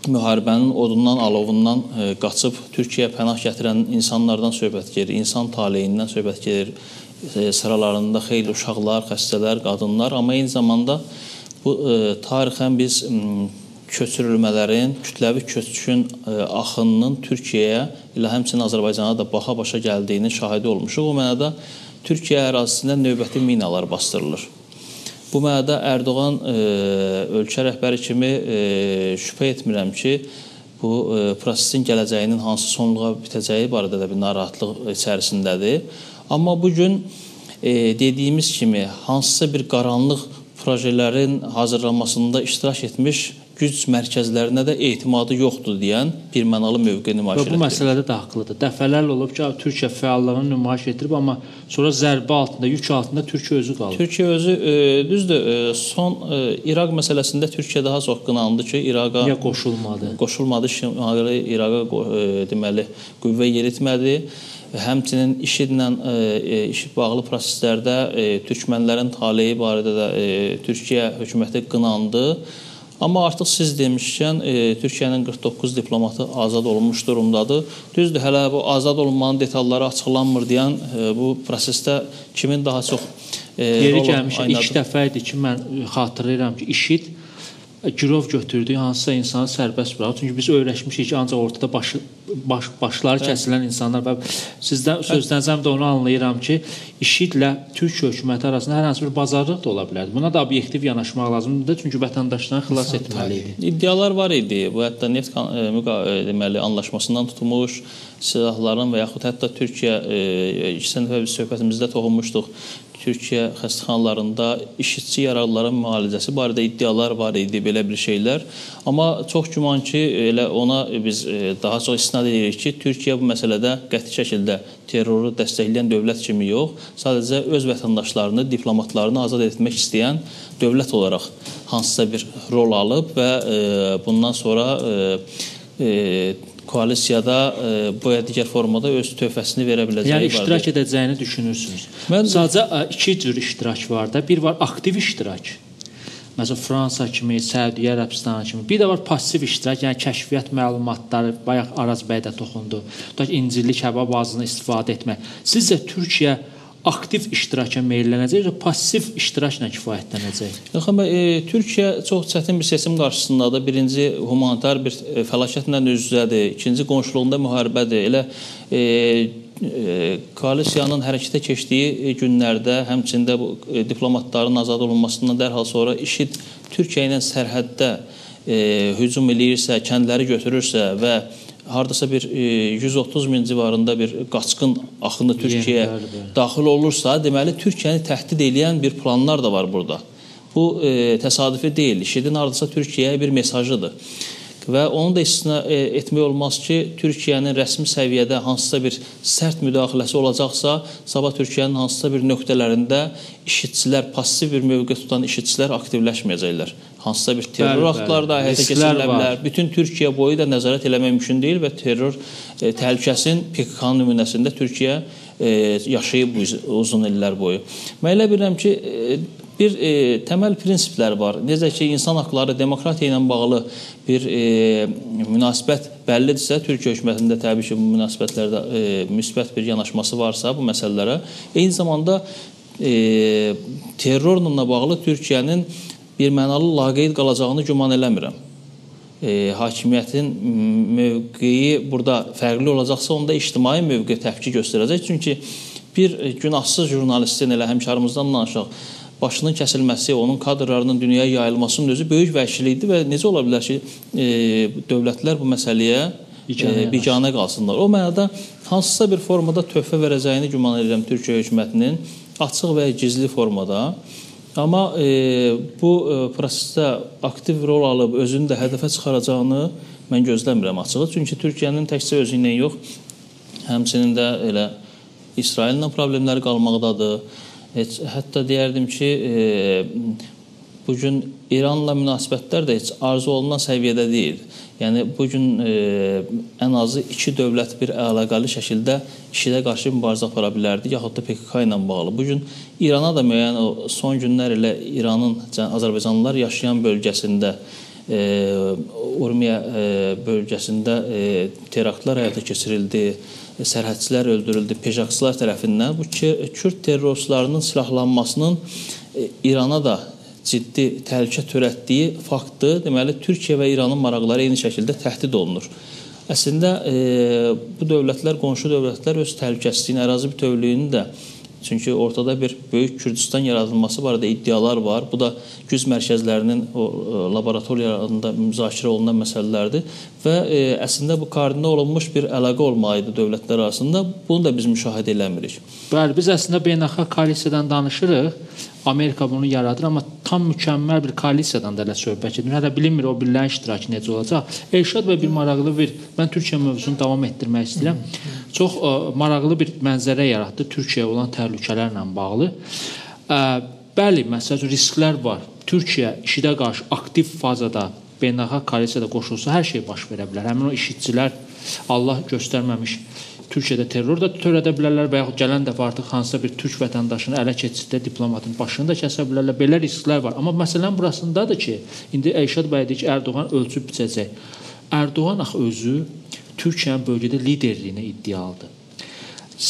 müharibənin odundan, alovundan qaçıb Türkiyəyə pənah gətirən insanlardan söhbət gedir, insan taleyindən söhbət gedir. Sıralarında xeyli uşaqlar, xəstələr, qadınlar, amma eyni zamanda bu tarixən biz köçürülmələrin, kütləvi köçün axınının Türkiyəyə, elə həmçinin Azərbaycana da baxa-başa gəldiyinin şahidi olmuşuq. O mənada Türkiyə ərazisində növbəti minalar bastırılır. Bu mənada Erdoğan ölkə rəhbəri kimi şübhə etmirəm ki, bu prosesin gələcəyinin hansı sonluğa bitəcəyi barədə də bir narahatlıq içərisindədir. Amma bugün dediyimiz kimi hansısa bir qaranlıq projelerin hazırlanmasında iştirak etmiş güc mərkəzlərinə də etimadı yoxdur deyən bir mənalı mövqe nümayiş etdirir. Bu məsələdə də haqlıdır. Dəfələrlə olub ki, Türkiyə fəallığını nümayiş etdirib, amma sonra zərbə altında, yük altında Türkiyə özü qalır. Türkiyə özü, düzdür, son İraq məsələsində Türkiyə daha çox qınandı ki, İraqa niyə qoşulmadı? Qoşulmadı, Şimali İraqa deməli qüvvə yeritmədi. Həmçinin IŞİD-lə IŞİD bağlı proseslərdə türkmənlərin taleyi barədə də Türkiyə hökuməti qınandı. Amma artıq siz demişkən, Türkiyənin 49 diplomatı azad olunmuş durumdadır. Düzdür, hələ bu azad olunmanın detalları açıqlanmır deyən bu prosesdə kimin daha çox yeri gəlmiş, ilk dəfə idi ki, mən xatırlayıram ki, IŞİD girov götürdüyü hansısa insanı sərbəst buraxır. Çünki biz öyrəşmişik ki, ancaq ortada başları kəsilən insanlar və sizdən sözlənəcəm də onu anlayıram ki, IŞİD-lə Türkiyə hökuməti arasında hər hansı bir bazarlıq da ola bilərdi. Buna da obyektiv yanaşmaq lazımdır, çünki vətəndaşlarını xilas etməli idi. İddialar var idi. Bu hətta neft deməli anlaşmasından tutmuş silahların və yaxud hətta Türkiyə keçən dəfə biz söhbətimizdə toxunmuşduq. Türkiyə xəstəxanalarında IŞİDçi yaralıların müalicəsi barədə iddialar var idi, belə bir şeylər. Amma çox güman ki, elə ona biz daha çox istinad edirik ki, Türkiyə bu məsələdə qəti şəkildə terroru dəstəkləyən dövlət kimi yox, sadəcə öz vətəndaşlarını, diplomatlarını azad etmək istəyən dövlət olaraq hansısa bir rol alıb və bundan sonra koalisiyada bu ya digər formada öz töhfəsini verə biləcəyi Yəni iştirak edəcəyini düşünürsünüz. Sadəcə iki cür iştirak var da. Bir var aktiv iştirak. Məsələn, Fransa kimi, Səudiyyə Ərəbistanı kimi. Bir də var pasiv iştirak, yəni kəşfiyyat məlumatları, bayaq Araz bəy də toxundu. Tutaq ki, İncirlik hava bazasını istifadə etmək. Sizcə Türkiyə aktiv iştiraka meyllənəcək, yoxsa pasiv iştirakla kifayətlənəcək? Yox, amma Türkiyə çox çətin bir seçim qarşısındadır. Birinci, humanitar bir fəlakətlə üz-üzədir. İkinci, qonşuluğunda müharibədir. Elə koalisiyanın hərəkətə keçdiyi günlərdə, həmçində bu diplomatların azad olunmasından dərhal sonra IŞİD Türkiyə ilə sərhəddə hücum eləyirsə, kəndləri götürürsə və hardasa bir 130 min civarında bir qaçqın axını Türkiyəyə daxil olursa, deməli Türkiyəni təhdid eləyən bir planlar da var burada. Bu təsadüfi deyil. IŞİD-in hardasa Türkiyəyə bir mesajıdır. Və onu da istisna etmək olmaz ki, Türkiyənin rəsmi səviyyədə hansısa bir sərt müdaxiləsi olacaqsa, sabah Türkiyənin hansısa bir nöqtələrində IŞİDçilər, pasiv bir mövqe tutan IŞİDçilər aktivləşməyəcəklər. Hansısa bir terror aktları da həyata keçirilə bilər. Bütün Türkiyə boyu da nəzarət eləmək mümkün deyil və terror təhlükəsinin PKK-nın nümunəsində Türkiyə yaşayıb bu uzun illər boyu. Mən elə bilirəm ki, bir təməl prinsiplər var. Necə ki, insan haqları, demokratiya ilə bağlı bir münasibət bəllidirsə, Türkiyə hökumətində təbii ki, bu münasibətlərdə müsbət bir yanaşması varsa bu məsələlərə, eyni zamanda terrorla bağlı Türkiyənin bir mənalı laqeyd qalacağını güman eləmirəm. Hakimiyyətin mövqeyi burada fərqli olacaqsa, onda ictimai mövqe təpki göstərəcək. Çünki bir günahsız jurnalistin, elə həmkarımızdan danışaq, başının kəsilməsi, onun kadrlarının dünyaya yayılmasının özü böyük vəhşilikdir və necə ola bilər ki, dövlətlər bu məsələyə biganə qalsınlar. O mənada hansısa bir formada töhfə verəcəyini güman edirəm Türkiyə hökumətinin, açıq və ya gizli formada. Amma bu prosesdə aktiv rol alıb özünü də hədəfə çıxaracağını mən gözləmirəm açığı. Çünki Türkiyənin təkcə özü ilə yox, həmçinin də elə İsraillə problemləri qalmaqdadır. Hətta deyərdim ki, bugün İranla münasibətlər də heç arzu olunan səviyyədə deyil. Yəni, bugün ən azı iki dövlət bir əlaqəli şəkildə IŞİD-ə qarşı mübarizə apara bilərdi, yaxud da PKK ilə bağlı. Bugün İrana da müəyyən o son günlər elə İranın Azərbaycanlılar yaşayan bölgəsində, Urmiya bölgəsində teraktlar həyata keçirildi, sərhədçilər öldürüldü, pejakçılar tərəfindən. Bu Kürd terroristlarının silahlanmasının İrana da ciddi təhlükə törətdiyi faktdır. Deməli, Türkiyə və İranın maraqları eyni şəkildə təhdid olunur. Əslində, bu dövlətlər, qonşu dövlətlər öz təhlükəsizliyini, ərazi bütövlüyünü də, çünki ortada bir böyük Kürdistan yaradılması barədə iddialar var. Bu da güc mərkəzlərinin laboratoriyalarında müzakirə olunan məsələlərdir. Və əslində bu koordinə olunmuş bir əlaqə olmalıydı dövlətlər arasında. Bunu da biz müşahidə eləmirik. Bəli, biz əslində beynəlxalq koalisiyadan danışırıq. Amerika bunu yaradır, amma tam mükəmməl bir koalisiyadan da elə söhbət gedir. Hələ bilinmir o birilərin iştirakı necə olacaq. Elşad bəy, bir maraqlı bir, mən Türkiyə mövzusunu davam etdirmək istəyirəm. Çox maraqlı bir mənzərə yaratdı Türkiyəyə olan təhlükələrlə bağlı. Bəli, məsəl üçün risklər var. Türkiyə IŞİD-ə qarşı aktiv fazada beynəlxalq koalisiyada qoşulsa hər şey baş verə bilər. Həmin o IŞİDçilər Allah göstərməmiş Türkiyədə terror da törədə bilərlər və yaxud gələn dəfə artıq hansısa bir türk vətəndaşını ələ keçirdə diplomatın başını da kəsə bilərlər. Belə risklər var. Amma məsələn burasındadır ki, indi Elşad bəy deyir ki, Erdoğan ölçüb biçəcək. Erdoğan axı özü Türkiyənin bölgədə liderliyinə iddialıdır.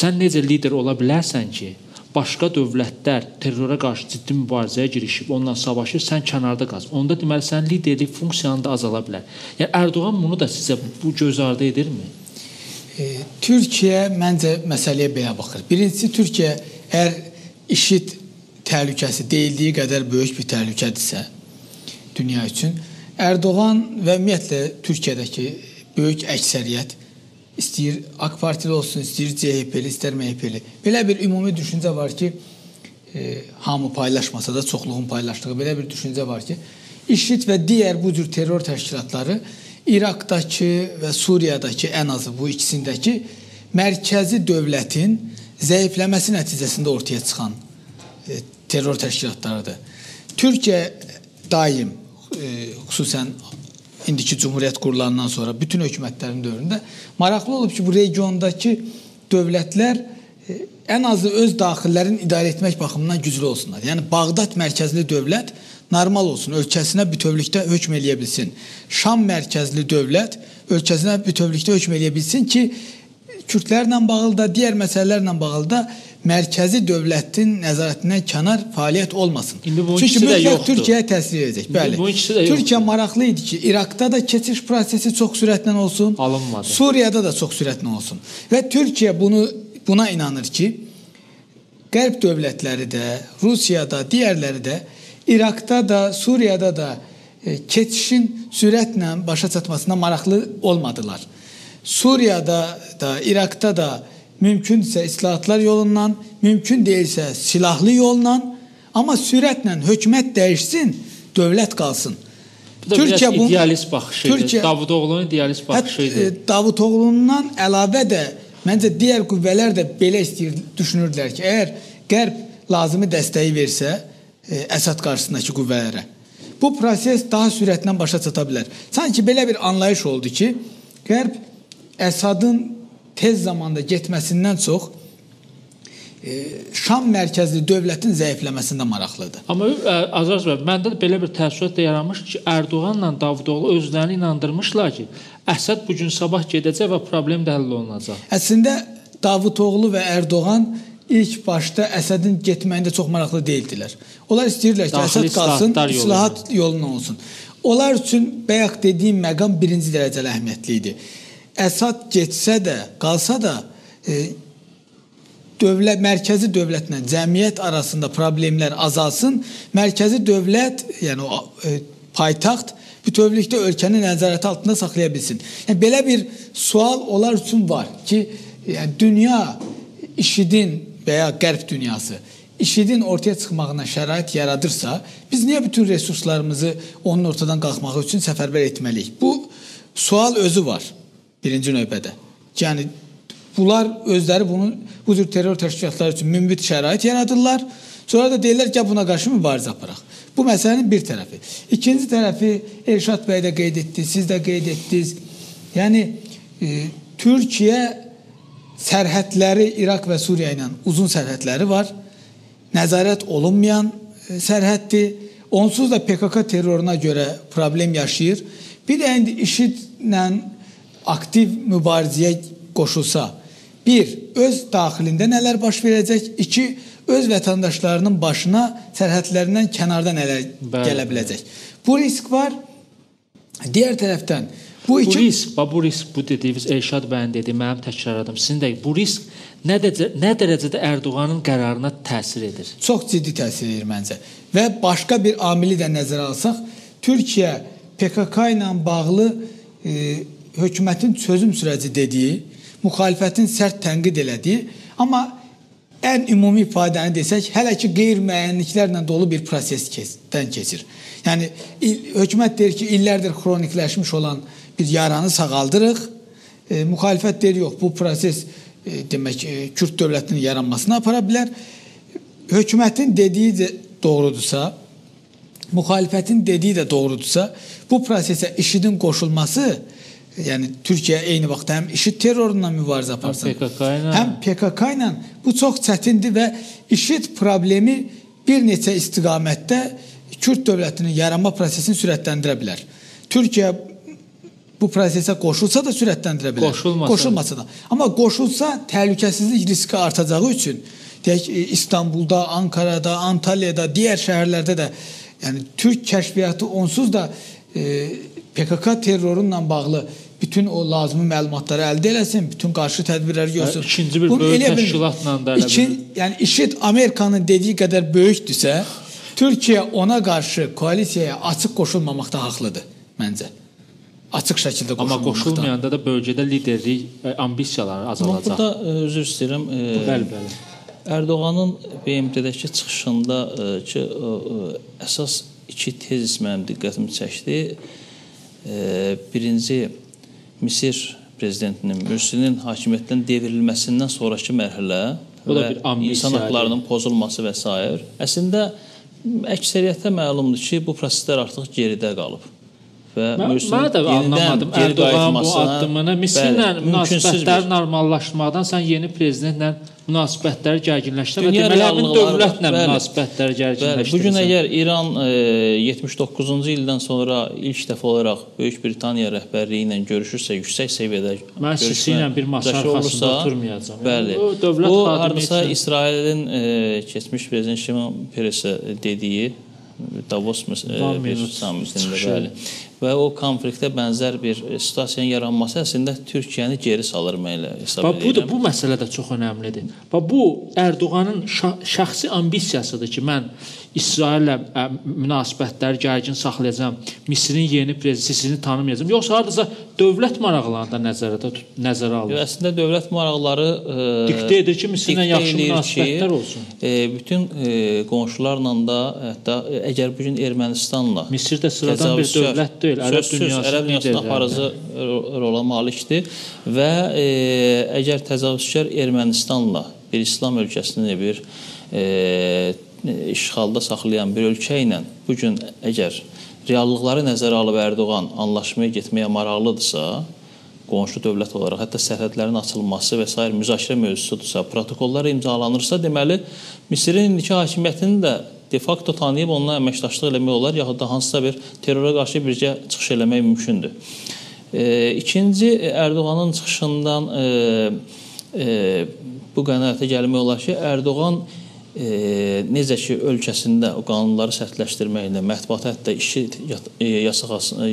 Sən necə lider ola bilərsən ki, başqa dövlətlər terrora qarşı ciddi mübarizəyə girişib, onunla savaşır, sən kənarda qalsın. Onda deməli sənin liderlik funksiyanı da azala bilər. Yəni Ərdoğan bunu da sizə bu göz ardı edirmi? Türkiyə məncə məsələyə belə baxır. Birincisi, Türkiyə əgər IŞİD təhlükəsi deyildiyi qədər böyük bir təhlükədirsə dünya üçün, Ərdoğan və ümumiyyətlə Türkiyədəki böyük əksəriyyət istəyir AK Partili olsun, istəyir CHP-li, istər MHP-li. Belə bir ümumi düşüncə var ki, hamı paylaşmasa da çoxluğun paylaşdığı belə bir düşüncə var ki, IŞİD və digər bu cür terror təşkilatları İraqdakı və Suriyadakı, ən azı bu ikisindəki mərkəzi dövlətin zəifləməsi nəticəsində ortaya çıxan terror təşkilatlarıdır. Türkiyə daim, xüsusən indiki Cumhuriyyət qurulandan sonra bütün hökumətlərin dövründə maraqlı olub ki, bu regiondakı dövlətlər ən azı öz daxillərini idarə etmək baxımından güclü olsunlar. Yəni Bağdad mərkəzli dövlət normal olsun, ölkəsinə bütövlükdə hökm eləyə bilsin. Şam mərkəzli dövlət ölkəsinə bütövlükdə hökm eləyə bilsin ki, Kürtlərlə bağlı da, digər məsələlərlə bağlı da mərkəzi dövlətin nəzarətindən kənar fəaliyyət olmasın. Çünki mütləq Türkiyəyə təsir edəcək. Bəli. Türkiyə maraqlı idi ki, İraqda da keçiş prosesi çox sürətlə olsun, alınmadı. Suriyada da çox sürətlə olsun. Və Türkiyə buna inanır ki, Qərb dövlətləri də, Rusiyada, digərləri də İraqda da, Suriyada da keçişin sürətlə başa çatmasına maraqlı olmadılar. Suriyada da, İraqda da mümkünsə islahatlar yolundan, mümkün deyilsə silahlı yolla, amma sürətlə hökumət dəyişsin, dövlət qalsın. Bu da Türkiyə biraz idealist baxışı idi. Davutoğlu'nun idealist baxışı idi. Davutoğlu'ndan əlavə də məncə digər qüvvələr də belə düşünürdülər ki, əgər Qərb lazımi dəstəyi versə Əsad qarşısındakı qüvvələrə, bu proses daha sürətlə başa çata bilər. Sanki belə bir anlayış oldu ki, Qərb Əsadın tez zamanda getməsindən çox Şam mərkəzli dövlətin zəifləməsində maraqlıdır. Amma Azər bəy, məndə də belə bir təəssürat da yaranmış ki, Ərdoğanla Davutoğlu özlərini inandırmışlar ki, Əsad bugün sabah gedəcək və problem də həll olunacaq. Əslində Davutoğlu və Ərdoğan ilk başda Əsədin getməyində çox maraqlı deyildilər. Onlar istəyirdilər ki, Əsad qalsın, islahat yoluna olsun. Onlar üçün bayaq dediyim məqam birinci dərəcəli əhəmiyyətli idi. Əsad getsə də, qalsa da dövlət, mərkəzi dövlətlə cəmiyyət arasında problemlər azalsın. Mərkəzi dövlət, yəni o paytaxt bütövlükdə ölkənin nəzarəti altında saxlaya bilsin. Yəni, belə bir sual onlar üçün var ki, yəni, dünya IŞİD-in və ya Qərb dünyası IŞİD-in ortaya çıxmağına şərait yaradırsa, biz niyə bütün resurslarımızı onun ortadan qalxmağı üçün səfərbər etməliyik? Bu sual özü var birinci növbədə. Yəni, bunlar özləri bu cür terror təşkilatları üçün münbit şərait yaradırlar. Sonra da deyirlər ki, buna qarşı mübarizə aparaq. Bu məsələnin bir tərəfi. İkinci tərəfi Elşad bəy də qeyd etdi, siz də qeyd etdiniz. Yəni, Türkiyə sərhədləri İraq və Suriya ilə uzun sərhədləri var. Nəzarət olunmayan sərhəddir. Onsuz da PKK terroruna görə problem yaşayır. Bir də indi IŞİD-lə aktiv mübarizəyə qoşulsa, bir, öz daxilində nələr baş verəcək, iki, öz vətəndaşlarının başına sərhədlərindən kənarda nələr gələ biləcək. Bu risk var. Digər tərəfdən bu iki... Bu risk, bu dediyiniz Elşad bəyin dedi, mənim təkrarladım, sizin də bu risk nə dərəcədə Ərdoğanın qərarına təsir edir? Çox ciddi təsir edir məncə. Və başqa bir amili də nəzərə alsaq, Türkiyə PKK ilə bağlı hökumətin çözüm sürəci dediyi, müxalifətin sərt tənqid elədiyi, amma ən ümumi ifadəni desək, hələ ki qeyri-müəyyənliklərlə dolu bir prosesdən keçir. Yəni, hökumət deyir ki, illərdir xronikləşmiş olan bir yaranı sağaldırıq. Müxalifət deyir, yox, bu proses demək, Kürd dövlətinin yaranmasına apara bilər. Hökumətin dediyi də doğrudursa, müxalifətin dediyi də doğrudursa, bu prosesə IŞİD-in qoşulması, yəni Türkiyə eyni vaxtda həm IŞİD terrorundan mübarizə aparsın, həm PKK ilə, bu çox çətindir və IŞİD problemi bir neçə istiqamətdə Kürd dövlətinin yaranma prosesini sürətləndirə bilər. Türkiyə bu prosesə qoşulsa da sürətləndirə bilər. Qoşulmasa da. Amma qoşulsa təhlükəsizlik riski artacağı üçün, Deyək, İstanbulda, Ankara'da, Antalya'da, digər şəhərlərdə də, yəni Türk kəşfiyyatı onsuz da PKK terrorunla bağlı bütün o lazımi məlumatları əldə eləsin, bütün qarşı tədbirləri görsün. İkinci bir böyük təşkilatla da elə bilir. Yəni IŞİD Amerikanın dediyi qədər böyükdürsə, Türkiyə ona qarşı koalisiyaya açıq qoşulmamaqda haqlıdır məncə. Açıq şəkildə qoşulmamaqda. Amma qoşulmayanda da bölgədə liderlik ambisiyaları azalacaq. Burada üzr istəyirəm. Bəli, bəli. Ərdoğanın BMT-dəki çıxışında ki, əsas iki tezis mənim diqqətimi çəkdi. Birinci, Misir prezidentinin Mürsinin hakimiyyətdən devrilməsindən sonraki mərhələ və insan haqlarının pozulması və s. Əslində, əksəriyyətə məlumdur ki, bu proseslər artıq geridə qalıb. Və mən də anlamadım Ərdoğan bu addımını. Misirlə münasibətləri normallaşdırmaqdan sən yeni prezidentlə münasibətləri gərginləşdirə və deməli, həmin dövlətlə münasibətləri gərginləşdirirsən. Bugün əgər İran 79-cu ildən sonra ilk dəfə olaraq Böyük Britaniya rəhbərliyi ilə görüşürsə, yüksək səviyyədə mən Sisi ilə bir masa arxasında oturmayacağam. Bəli. Bu, hardasa İsrailin keçmiş prezident Şimon Peresə dediyi Davos bir sammitində, bəli. Və o konfliktə bənzər bir situasiyanın yaranması əslində Türkiyəni geri salır, mən elə hesab edirəm. Bu məsələ də çox önəmlidir. Bax, bu Ərdoğanın şəxsi ambisiyasıdır ki, mən İsraillə münasibətləri gərgin saxlayacağam, Misirin yeni prezidentini tanımayacağam. Yoxsa hardasa dövlət maraqlarını da nəzərə alır. Əslində dövlət maraqları diktə edir ki, Misirlə yaxşı münasibətlər olsun. Bütün qonşularla da, hətta əgər bugün Ermənistanla Misir də sıradan bir dövlət deyil, ərəb dünyasının aparıcı rola malikdir və əgər təcavüzkar Ermənistanla bir İslam ölkəsini bir işğalda saxlayan bir ölkə ilə bugün əgər reallıqları nəzərə alıb Ərdoğan anlaşmaya getməyə maraqlıdırsa, qonşu dövlət olaraq, hətta sərhədlərin açılması və sair müzakirə mövzusudursa, protokollar imzalanırsa, deməli, Misirin indiki hakimiyyətini də de facto tanıyıb onunla əməkdaşlıq eləmək olar, yaxud da hansısa bir terrora qarşı bircə çıxış eləmək mümkündür. İkinci, Ərdoğanın çıxışından bu qənaətə gəlmək olar ki, Ərdoğan necə ki, ölkəsində o qanunları sərtləşdirməklə, mətbuata hətta işi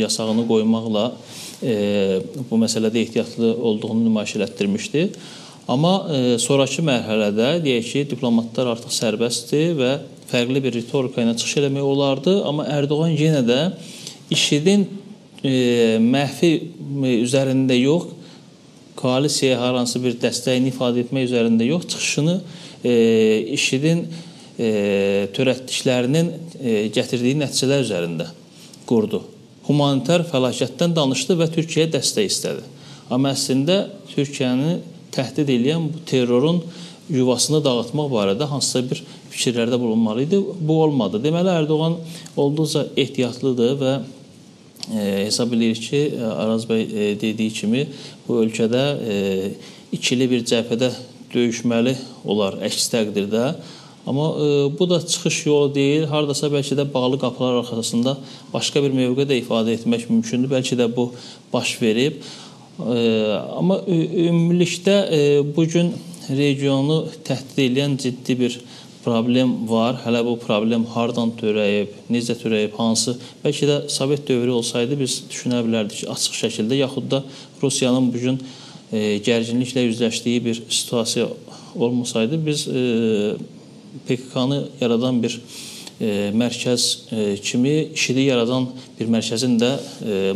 yasağını qoymaqla bu məsələdə ehtiyatlı olduğunu nümayiş elətdirmişdi. Amma sonrakı mərhələdə, deyək ki, diplomatlar artıq sərbəstdir və fərqli bir ritorika ilə çıxış eləmək olardı. Amma Ərdoğan yenə də IŞİD-in məhvi üzərində yox, koalisiyaya hər hansı bir dəstəyini ifadə etmək üzərində yox, çıxışını IŞİD-in törətdiklərinin gətirdiyi nəticələr üzərində qurdu. Humanitar fəlakətdən danışdı və Türkiyəyə dəstək istədi. Amma əslində Türkiyəni təhdid eləyən bu terrorun yuvasını dağıtmaq barədə hansısa bir fikirlərdə bulunmalı idi. Bu olmadı. Deməli, Ərdoğan olduqca ehtiyatlıdır və hesab eləyir ki, Araz bəy dediyi kimi bu ölkədə ikili bir cəbhədə döyüşməli olar əks təqdirdə. Amma bu da çıxış yolu deyil. Hardasa bəlkə də bağlı qapılar arxasında başqa bir mövqe də ifadə etmək mümkündür. Bəlkə də bu baş verib. Amma ümumilikdə bugün regionu təhdid eləyən ciddi bir problem var. Hələ bu problem hardan törəyib, necə törəyib, hansı? Bəlkə də Sovet dövrü olsaydı biz düşünə bilərdik ki, açıq şəkildə, yaxud da Rusiyanın bugün gərginliklə üzləşdiyi bir situasiya olmasaydı, biz PKK-nı yaradan bir mərkəz kimi, IŞİD-i yaradan bir mərkəzin də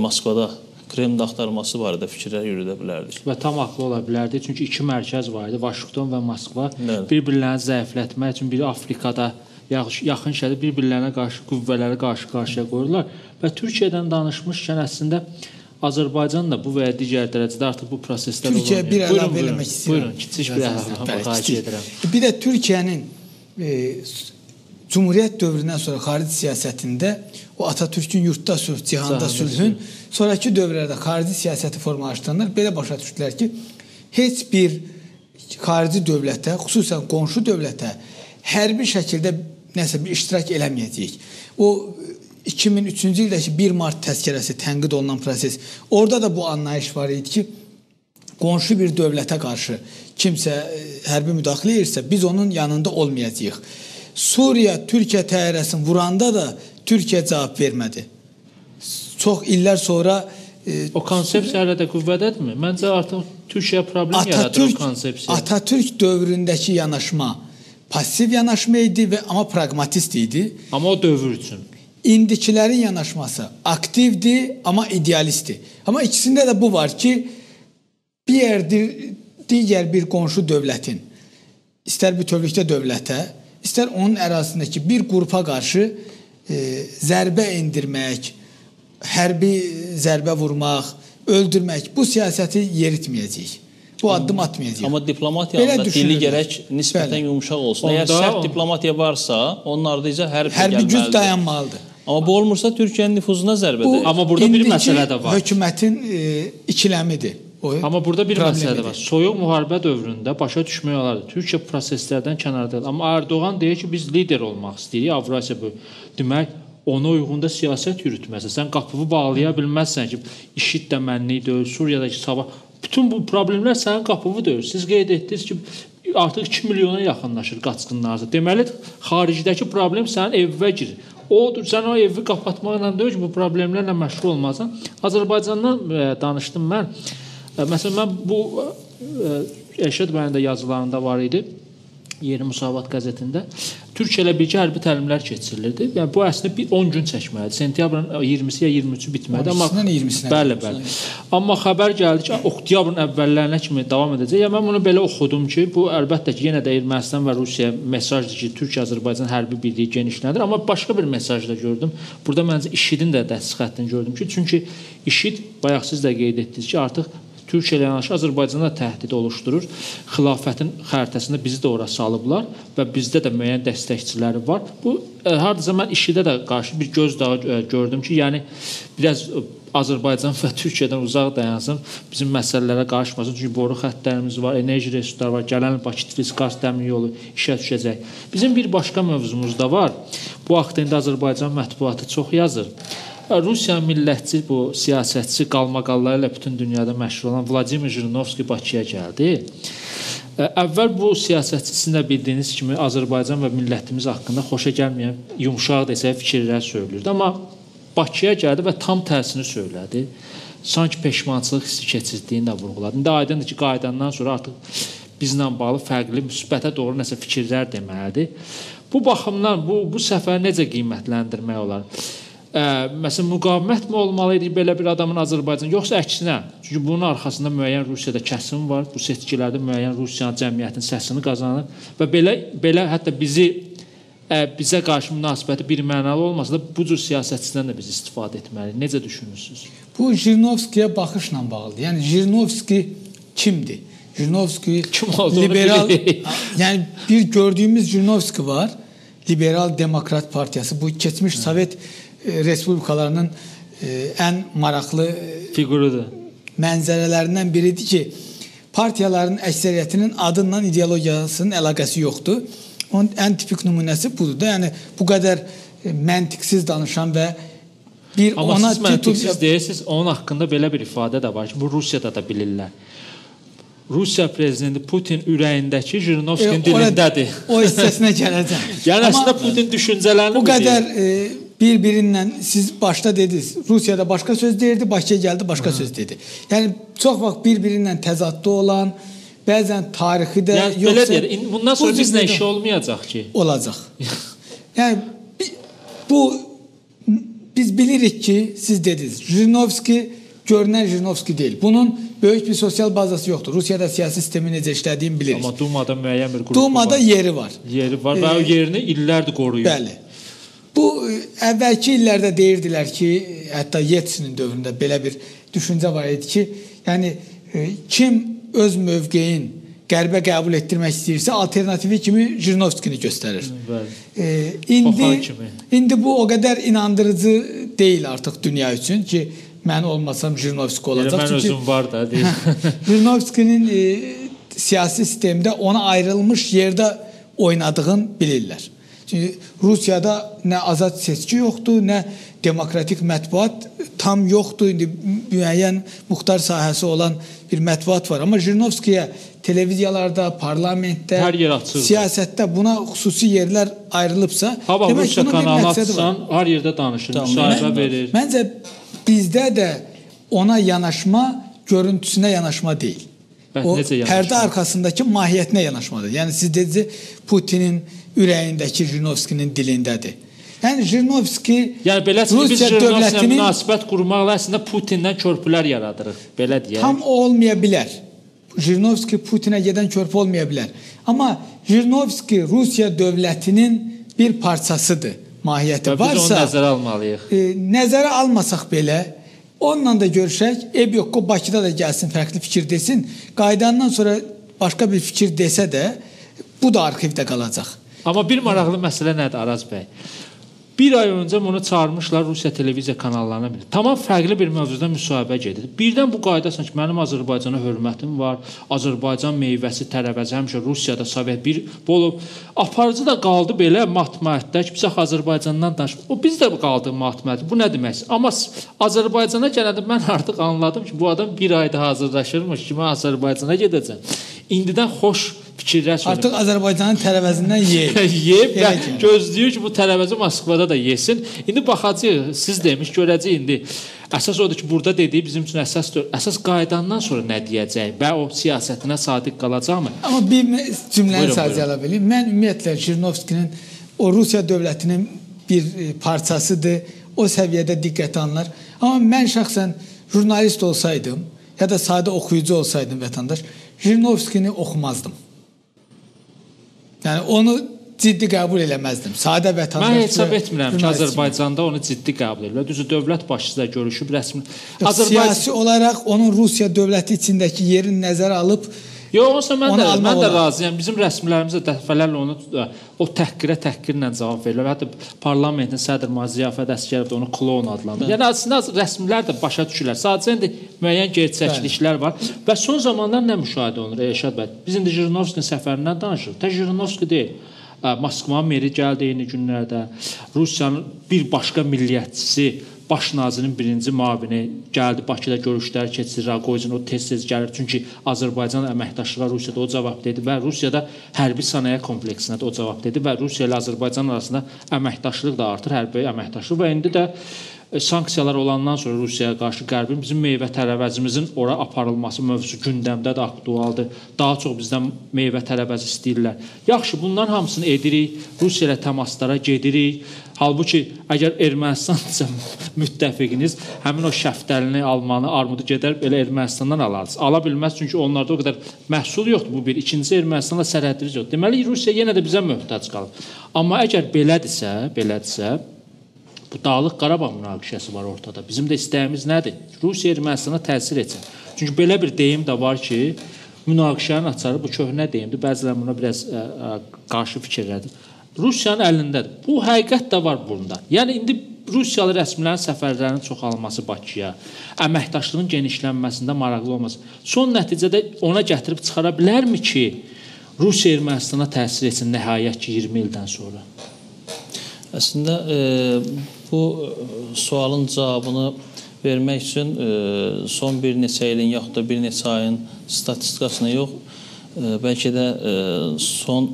Moskvada, Kremldə axtarması barədə fikirlər yürüdə bilərdik. Və tam haqlı ola bilərdik. Çünki iki mərkəz var idi, Vaşinqton və Moskva. Bir-birlərini zəiflətmək üçün biri Afrikada, yaxın şərqdə bir-birlərinə qarşı qüvvələri qarşı-qarşıya qoyurlar. Və Türkiyədən danışmışkən əslində Azərbaycan da bu və ya digər dərəcədə artıq bu proseslər olur. Türkiyə bir əlavə eləmək istəyirəm. Buyurun, kiçik bir əlavə xahiş edirəm. Bir də Türkiyənin Cumhuriyyət dövründən sonra xarici siyasətində o Atatürk'ün yurtda sülh, cihanda sülhün sonraki dövrlərdə xarici siyasəti formalaşdıranlar belə başa düşdülər ki, heç bir xarici dövlətə, xüsusən qonşu dövlətə hərbi şəkildə nəsə bir iştirak eləməyəcəyik. O 2003-cü ildəki 1 Mart təzkirəsi tənqid olunan proses, orada da bu anlayış var idi ki, qonşu bir dövlətə qarşı kimsə hərbi müdaxilə edirsə, biz onun yanında olmayacağıq. Suriya Türkiyə təyyarəsini vuranda da Türkiyə cavab vermədi. Çox illər sonra o konsepsiya hələ də qüvvədədirmi? Məncə artıq Türkiyə problem yaradır o konsepsiya. Atatürk dövründəki yanaşma pasiv yanaşma idi və amma praqmatist idi. Amma o dövr üçün. İndikilərin yanaşması aktivdir, amma idealistdir. Amma ikisində də bu var ki, bir digər bir qonşu dövlətin, istər bütövlükdə dövlətə, istər onun ərazisindəki bir qrupa qarşı zərbə endirmək, hərbi zərbə vurmaq, öldürmək, bu siyasəti yeritməyəcəyik. Bu addım atmayacaq. Amma diplomatiyanın da dili gərək nisbətən yumşaq olsun. Əgər sərt diplomatiya varsa, onun ardınca hərbi gəlməlidir. Hərbi güc dayanmalıdır. Amma bu olmursa Türkiyənin nüfuzuna zərbə dəyir. Amma burada bir məsələ də var. Hökumətin ikiləmidir. Amma burada bir məsələ də var. Soyuq müharibə dövründə başa düşmək olardı. Türkiyə proseslərdən kənardadır. Amma Erdoğan deyir ki, biz lider olmaq istəyirik Avrasiya böyük. Demək, ona uyğun da siyasət yürütməzsən. Sən qapını bağlaya bilməzsən ki, IŞİD də mənlik deyil, Suriyadakı sabah. Bütün bu problemlər sənin qapını deyil. Siz qeyd etdiniz ki, artıq 2 milyona yaxınlaşır qaçqınlar. Deməli, xaricdəki problem sənin evə girir. Odur, sən o evi qapatmaqla deyil ki, bu problemlərlə məşğul olmazsan. Azərbaycandan danışdım mən. Məsələn, mən bu Elşad bəyin də yazılarında var idi, Yeni Müsavat qəzetində. Türkiyə ilə birgə hərbi təlimlər keçirilirdi. Yəni, bu əslində bir 10 gün çəkməlidir. Sentyabrın 20-si ya 23-ü bitmədi. 12-sindən 20-sinə. Bəli, bəli. Amma xəbər gəldi ki, oktyabrın əvvəllərinə kimi davam edəcək. Yəni, mən bunu belə oxudum ki, bu əlbəttə ki, yenə də Ermənistan və Rusiya mesajdır ki, Türkiyə-Azərbaycan hərbi birliyi genişləndir. Amma başqa bir mesaj da gördüm. Burada məncə IŞİD-in də dəst xəttini gördüm ki, çünki IŞİD, bayaq siz də qeyd etdiniz ki, artıq Türkiyə ilə yanaşı Azərbaycana təhdid oluşturur. Xilafətin xəritəsində bizi də ora salıblar və bizdə də müəyyən dəstəkçiləri var. Bu, hardasa mən IŞİD-ə də qarşı bir gözdağı gördüm ki, yəni biraz Azərbaycan və Türkiyədən uzaq dayansın, bizim məsələlərə qarışmasın. Çünki boru xəttlərimiz var, enerji resursları var, gələn Bakı-Tiflis-Qars dəmir yolu işə düşəcək. Bizim bir başqa mövzumuz da var. Bu haqda indi Azərbaycan mətbuatı çox yazır. Rusiya millətçi, bu siyasətçi qalmaqalları ilə bütün dünyada məşhur olan Vladimir Jirinovski Bakıya gəldi. Əvvəl bu siyasətçi sizin də bildiyiniz kimi Azərbaycan və millətimiz haqqında xoşa gəlməyən, yumşaq desək fikirlər söylürdü. Amma Bakıya gəldi və tam tərsini söylədi. Sanki peşmançılıq hissi keçirdiyini də vurğuladı. İndi aydındır ki, qayıdandan sonra artıq bizlə bağlı fərqli, müsbətə doğru nəsə fikirlər deməlidir. Bu baxımdan bu səfər necə qiymətləndirmək olar? Məsələn, müqavimət mi olmalı idi belə bir adamın Azərbaycan, yoxsa əksinə? Çünki bunun arxasında müəyyən Rusiyada kəsim var, bu seçkilərdə müəyyən Rusiyanın cəmiyyətin səsini qazanır və belə hətta bizə qarşı münasibəti bir mənalı olmasa da bu cür siyasətçidən də biz istifadə etməliyik. Necə düşünürsünüz? Bu, Jirinovskiyə baxışla bağlıdır. Yəni, Jirinovski kimdir? Jirinovski kim olduğunu liberal, bilirik. Yəni, bir gördüyümüz Jirinovski var, Liberal Demokrat Partiyası. Bu, keçmiş Sovet respublikalarının ən maraqlı figurudur. Mənzərələrindən biridir ki, partiyaların əksəriyyətinin adından ideologiyasının əlaqəsi yoxdur. Onun ən tipik nümunəsi budur da. Yəni, bu qədər məntiqsiz danışan və bir amma ona siz məntiqsiz deyirsiniz, onun haqqında belə bir ifadə də var ki, bu Rusiyada da bilirlər. Rusiya prezidenti Putin ürəyindəki Jirinovskinin dilindədir. O hissəsinə gələcəm. Yəni, əslində Putin düşüncələrini bu qədər bir-birindən, siz başda dediniz, Rusiyada başqa söz deyirdi, Bakıya gəldi, başqa söz dedi. Yəni, çox vaxt bir-birindən təzadda olan, bəzən tarixi də yəni, yoxsa... Belə deyir, bundan sonra bizlə işi olmayacaq ki. Olacaq. Yəni, bu, biz bilirik ki, siz dediniz, Jirinovski görünən Jirinovski deyil. Bunun böyük bir sosial bazası yoxdur. Rusiyada siyasi sistemi necə işlədiyini bilirik. Amma Dumada müəyyən bir qrupu var. Dumada yeri var. Yeri var və o yerini illərdir qoruyur. Bəli. Bu, əvvəlki illərdə deyirdilər ki, hətta Yeltsinin dövründə belə bir düşüncə var idi ki, yəni kim öz mövqeyin qərbə qəbul etdirmək istəyirsə, alternativi kimi Jirinovskini göstərir. İndi bu o qədər inandırıcı deyil artıq dünya üçün ki, mən olmasam Jirinovski olacaq. Mən özüm var da, deyil. Jirinovskinin siyasi sistemdə ona ayrılmış yerdə oynadığını bilirlər. Çünki Rusiyada nə azad seçki yoxdur, nə demokratik mətbuat tam yoxdur. İndi müəyyən muxtar sahəsi olan bir mətbuat var. Amma Jirinovskiyə televiziyalarda, parlamentdə, hər yer açıqdır. Siyasətdə buna xüsusi yerlər ayrılıbsa, ha, demək Rusiya bunun bir kanalı məqsədi var. Açsan, hər yerdə danışır, müsahibə verir. Məncə bizdə də ona yanaşma görüntüsünə yanaşma deyil. Bəs o necə yanaşma? Pərdə arxasındakı mahiyyətinə yanaşmadır. Yəni siz dediniz, Putinin ürəyindəki Jirinovskinin dilindədir. Yəni Jirinovski, yəni belə ki, biz Rusiya Jirinovski ilə dövlətinin münasibət qurmaqla əslində Putindən körpülər yaradırıq. Belə deyək. Tam o olmaya bilər. Jirinovski Putinə gedən körpü olmaya bilər. Amma Jirinovski Rusiya dövlətinin bir parçasıdır. Mahiyyəti Və biz varsa, onu nəzərə almalıyıq. Nəzərə almasaq belə, onunla da görüşək, eyb yox, o Bakıda da gəlsin, fərqli fikir desin. Qayıdandan sonra başqa bir fikir desə də, bu da arxivdə qalacaq. Amma bir maraqlı məsələ nədir, Araz bəy? Bir ay öncə bunu çağırmışlar Rusiya televiziya kanallarına. Tamam fərqli bir mövzuda müsahibə gedir. Birdən bu qaydasan ki, mənim Azərbaycana hörmətim var, Azərbaycan meyvəsi, tərəvəzi həmişə Rusiyada Sovet bir olub. Aparıcı da qaldı belə mat-mətdə ki, biz axı Azərbaycandan danışmıq. O biz də qaldıq mat-mətdə. Bu nə deməkdir? Amma Azərbaycana gələndə mən artıq anladım ki, bu adam bir ayda hazırlaşırmış ki, mən Azərbaycana gedəcəm. İndidən xoş fikirlər söyləyir. Artıq Azərbaycanın tərəvəzindən yeyib. Yeyib və gözləyir ki, bu tərəvəzi Moskvada da yesin. İndi baxacağıq, siz demiş, görəcəyik indi. Əsas odur ki, burada dediyi bizim üçün əsasdır. Əsas qayıdandan sonra nə deyəcək və o siyasətinə sadiq qalacaqmı? Amma bir cümləni sadəcə əlavə eləyim. Mən ümumiyyətlə Jirinovskinin o Rusiya dövlətinin bir parçasıdır. O səviyyədə diqqət alınır. Amma mən şəxsən jurnalist olsaydım ya da sadə oxuyucu olsaydım vətəndaş, Jirinovskini oxumazdım. Yəni onu ciddi qəbul eləməzdim. Sadə vətəndaş. Mən hesab etmirəm ki, Azərbaycanda onu ciddi qəbul edirlər. Düzdür, dövlət başçısı da görüşüb rəsmi. Siyasi olaraq onun Rusiya dövləti içindəki yerini nəzərə alıb. Yox, onsa mən də razıyam. Bizim rəsmilərimizə dəfələrlə onu o təhqirlə cavab verirlər. Hətta parlamentin sədr Ziyafət Əsgərov da onu kloun adlandırır. Yəni əslində rəsmilər də başa düşürlər. Sadəcə indi müəyyən gerçəkliklər var. Və son zamanlar nə müşahidə olunur Elşad bəy? Biz indi Jirinovskinin səfərindən danışırıq. Tək Jirinovski deyil. Moskvanın meri gəldi eyni günlərdə. Rusiyanın bir başqa milliyyətçisi, baş nazirin birinci müavini gəldi Bakıda görüşlər keçirir, Raqoyzin o tez-tez gəlir. Çünki Azərbaycan əməkdaşlığa Rusiyada o cavab dedi və Rusiyada hərbi sənaye kompleksinə də o cavab dedi və Rusiya ilə Azərbaycan arasında əməkdaşlıq da artır, hərbi əməkdaşlıq və indi də sanksiyalar olandan sonra Rusiyaya qarşı Qərbin bizim meyvə tərəvəzimizin ora aparılması mövzusu gündəmdə də aktualdır. Daha çox bizdən meyvə tərəvəzi istəyirlər. Yaxşı, bunların hamısını edirik, Rusiya ilə təmaslara gedirik. Halbuki, əgər Ermənistansa müttəfiqiniz, həmin o şəftəlini, almanı, armudu gedər, belə Ermənistandan alarsınız. Ala bilməz, çünki onlarda o qədər məhsul yoxdur bu bir. İkincisi, Ermənistanla sərhədimiz yoxdur. Deməli, Rusiya yenə də bizə möhtac qalır. Amma əgər belədirsə, bu Dağlıq Qarabağ münaqişəsi var ortada. Bizim də istəyimiz nədir? Rusiya Ermənistana təsir etsin. Çünki belə bir deyim də var ki, münaqişənin açarı bu köhnə deyimdir. Bəziləri buna biraz qarşı fikirlərdir. Rusiyanın əlindədir. Bu həqiqət də var bunda. Yəni indi Rusiyalı rəsmilərin səfərlərinin çoxalması Bakıya, əməkdaşlığın genişlənməsində maraqlı olması, son nəticədə ona gətirib çıxara bilərmi ki, Rusiya Ermənistana təsir etsin nəhayət ki, 20 ildən sonra? Əslində, bu sualın cavabını vermək üçün son bir neçə ilin yaxud da bir neçə ayın statistikasını yox, bəlkə də son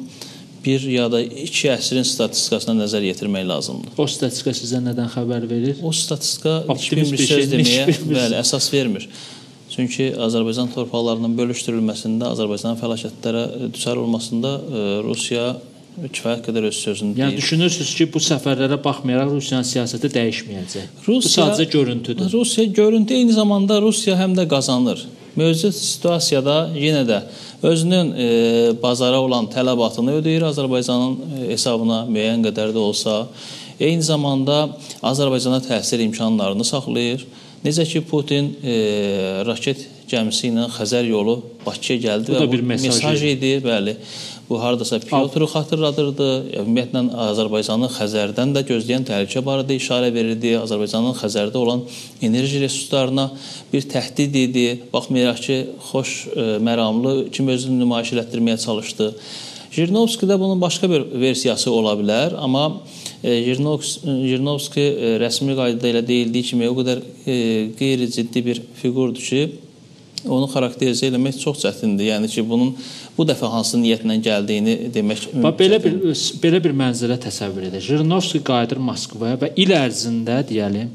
bir ya da iki əsrin statistikasına nəzər yetirmək lazımdır. O statistika sizə nədən xəbər verir? O statistika heç bir söz deməyə bəli, əsas vermir. Çünki Azərbaycan torpaqlarının bölüşdürülməsində, Azərbaycanın fəlakətlərə düçar olmasında Rusiya kifayət qədər öz sözünü deyir. Yəni düşünürsünüz ki, bu səfərlərə baxmayaraq Rusiyanın siyasəti dəyişməyəcək. Bu sadəcə görüntüdür. Rusiya görüntü, eyni zamanda Rusiya həm də qazanır. Mövcud situasiyada yenə də özünün bazara olan tələbatını ödəyir Azərbaycanın hesabına müəyyən qədər də olsa. Eyni zamanda Azərbaycana təsir imkanlarını saxlayır. Necə ki, Putin raket gəmisi ilə Xəzər yolu Bakıya gəldi. Bu da bir mesaj idi. Bəli. Bu haradasa Piotru xatırladırdı. Ümumiyyətlə, Azərbaycanın Xəzərdən də gözləyən təhlükə barədə işarə verirdi. Azərbaycanın Xəzərdə olan enerji resurslarına bir təhdid idi. Baxmayaraq ki, xoş məramlı kim özünü nümayiş elətdirməyə çalışdı. Jirinovskidə bunun başqa bir versiyası ola bilər, amma Jirinovski rəsmi qaydada elə deyildiyi kimi o qədər qeyri-ciddi bir fiqurdur ki, Onu xarakterizə eləmək çox çətindir. Yəni ki, bunun bu dəfə hansı niyyətlə gəldiyini demək mümkün. Belə bir mənzərə təsəvvür edək. Jirinovski qayıdır Moskvaya və il ərzində deyəlim,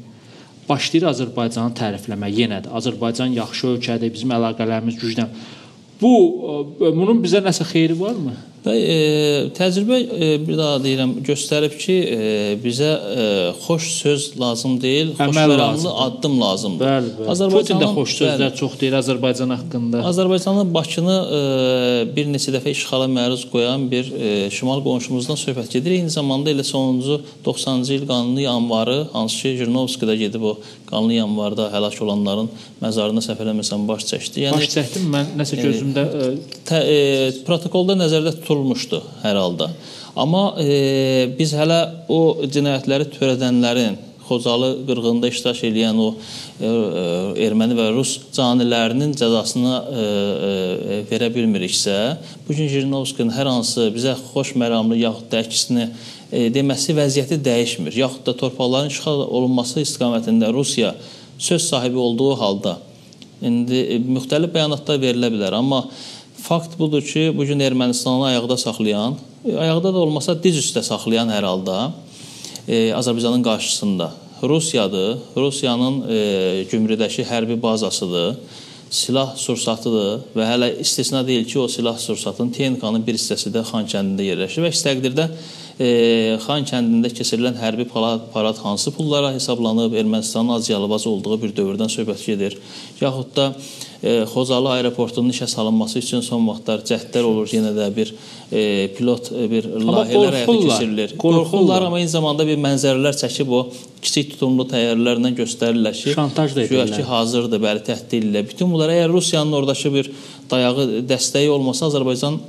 başlayır Azərbaycanı tərifləmək yenə də. Azərbaycan yaxşı ölkədir, bizim əlaqələrimiz güclü. Bunun bizə nəsə xeyri varmı? Təcrübə, bir daha deyirəm, göstərib ki, bizə xoş söz lazım deyil, xoşməramlı addım lazımdır. Bəli, bəli. Putin də xoş sözlər çox deyir Azərbaycan haqqında. Azərbaycanın Bakını bir neçə dəfə işğala məruz qoyan bir şimal qonşumuzdan söhbət gedir. Eyni zamanda elə sonuncu 90-cı il qanlı yanvarı, hansı ki, Jirinovski də gedib o qanlı yanvarda həlak olanların məzarına səhv eləməsəm baş çəkdi. Yəni, baş çəkdim mən, nəsə gözümdə... Protokolda nəzərdə tutulmuşdu hər halda. Amma biz hələ o cinayətləri törədənlərin, Xocalı qırğında iştirak eləyən o erməni və rus canilərinin cəzasını verə bilmiriksə, bugün Jirinovskinin hər hansı bizə xoş məramlı yaxud da əksini deməsi vəziyyəti dəyişmir. Yaxud da torpaqların işğal olunması istiqamətində Rusiya söz sahibi olduğu halda indi müxtəlif bəyanatlar verilə bilər, amma fakt budur ki, bugün Ermənistanı ayaqda saxlayan, ayaqda da olmasa diz üstə saxlayan hər halda Azərbaycanın qarşısında Rusiyadır, Rusiyanın Gümrüdəki hərbi bazasıdır, silah sursatıdır və hələ istisna deyil ki, o silah sursatının texnikanın bir hissəsi də Xankəndində yerləşir və əks təqdirdə Xankəndində keçirilən hərbi parad hansı pullara hesablanıb, Ermənistanın az-yalvaz olduğu bir dövrdən söhbət gedir. Yaxud da Xocalı aeroportunun işə salınması üçün son vaxtlar cəhdlər olur, yenə də bir pilot, bir layihələr həyata keçirilir. Qorxurlar, amma eyni zamanda bir mənzərələr çəkib o kiçik tutumlu təyyarələrlə göstərirlər ki, şantaj da edirlər. Ki, hazırdır, bəli, təhdid edirlər. Bütün bunlar, əgər Rusiyanın oradakı bir dayağı, dəstəyi olmasa, Azərbaycan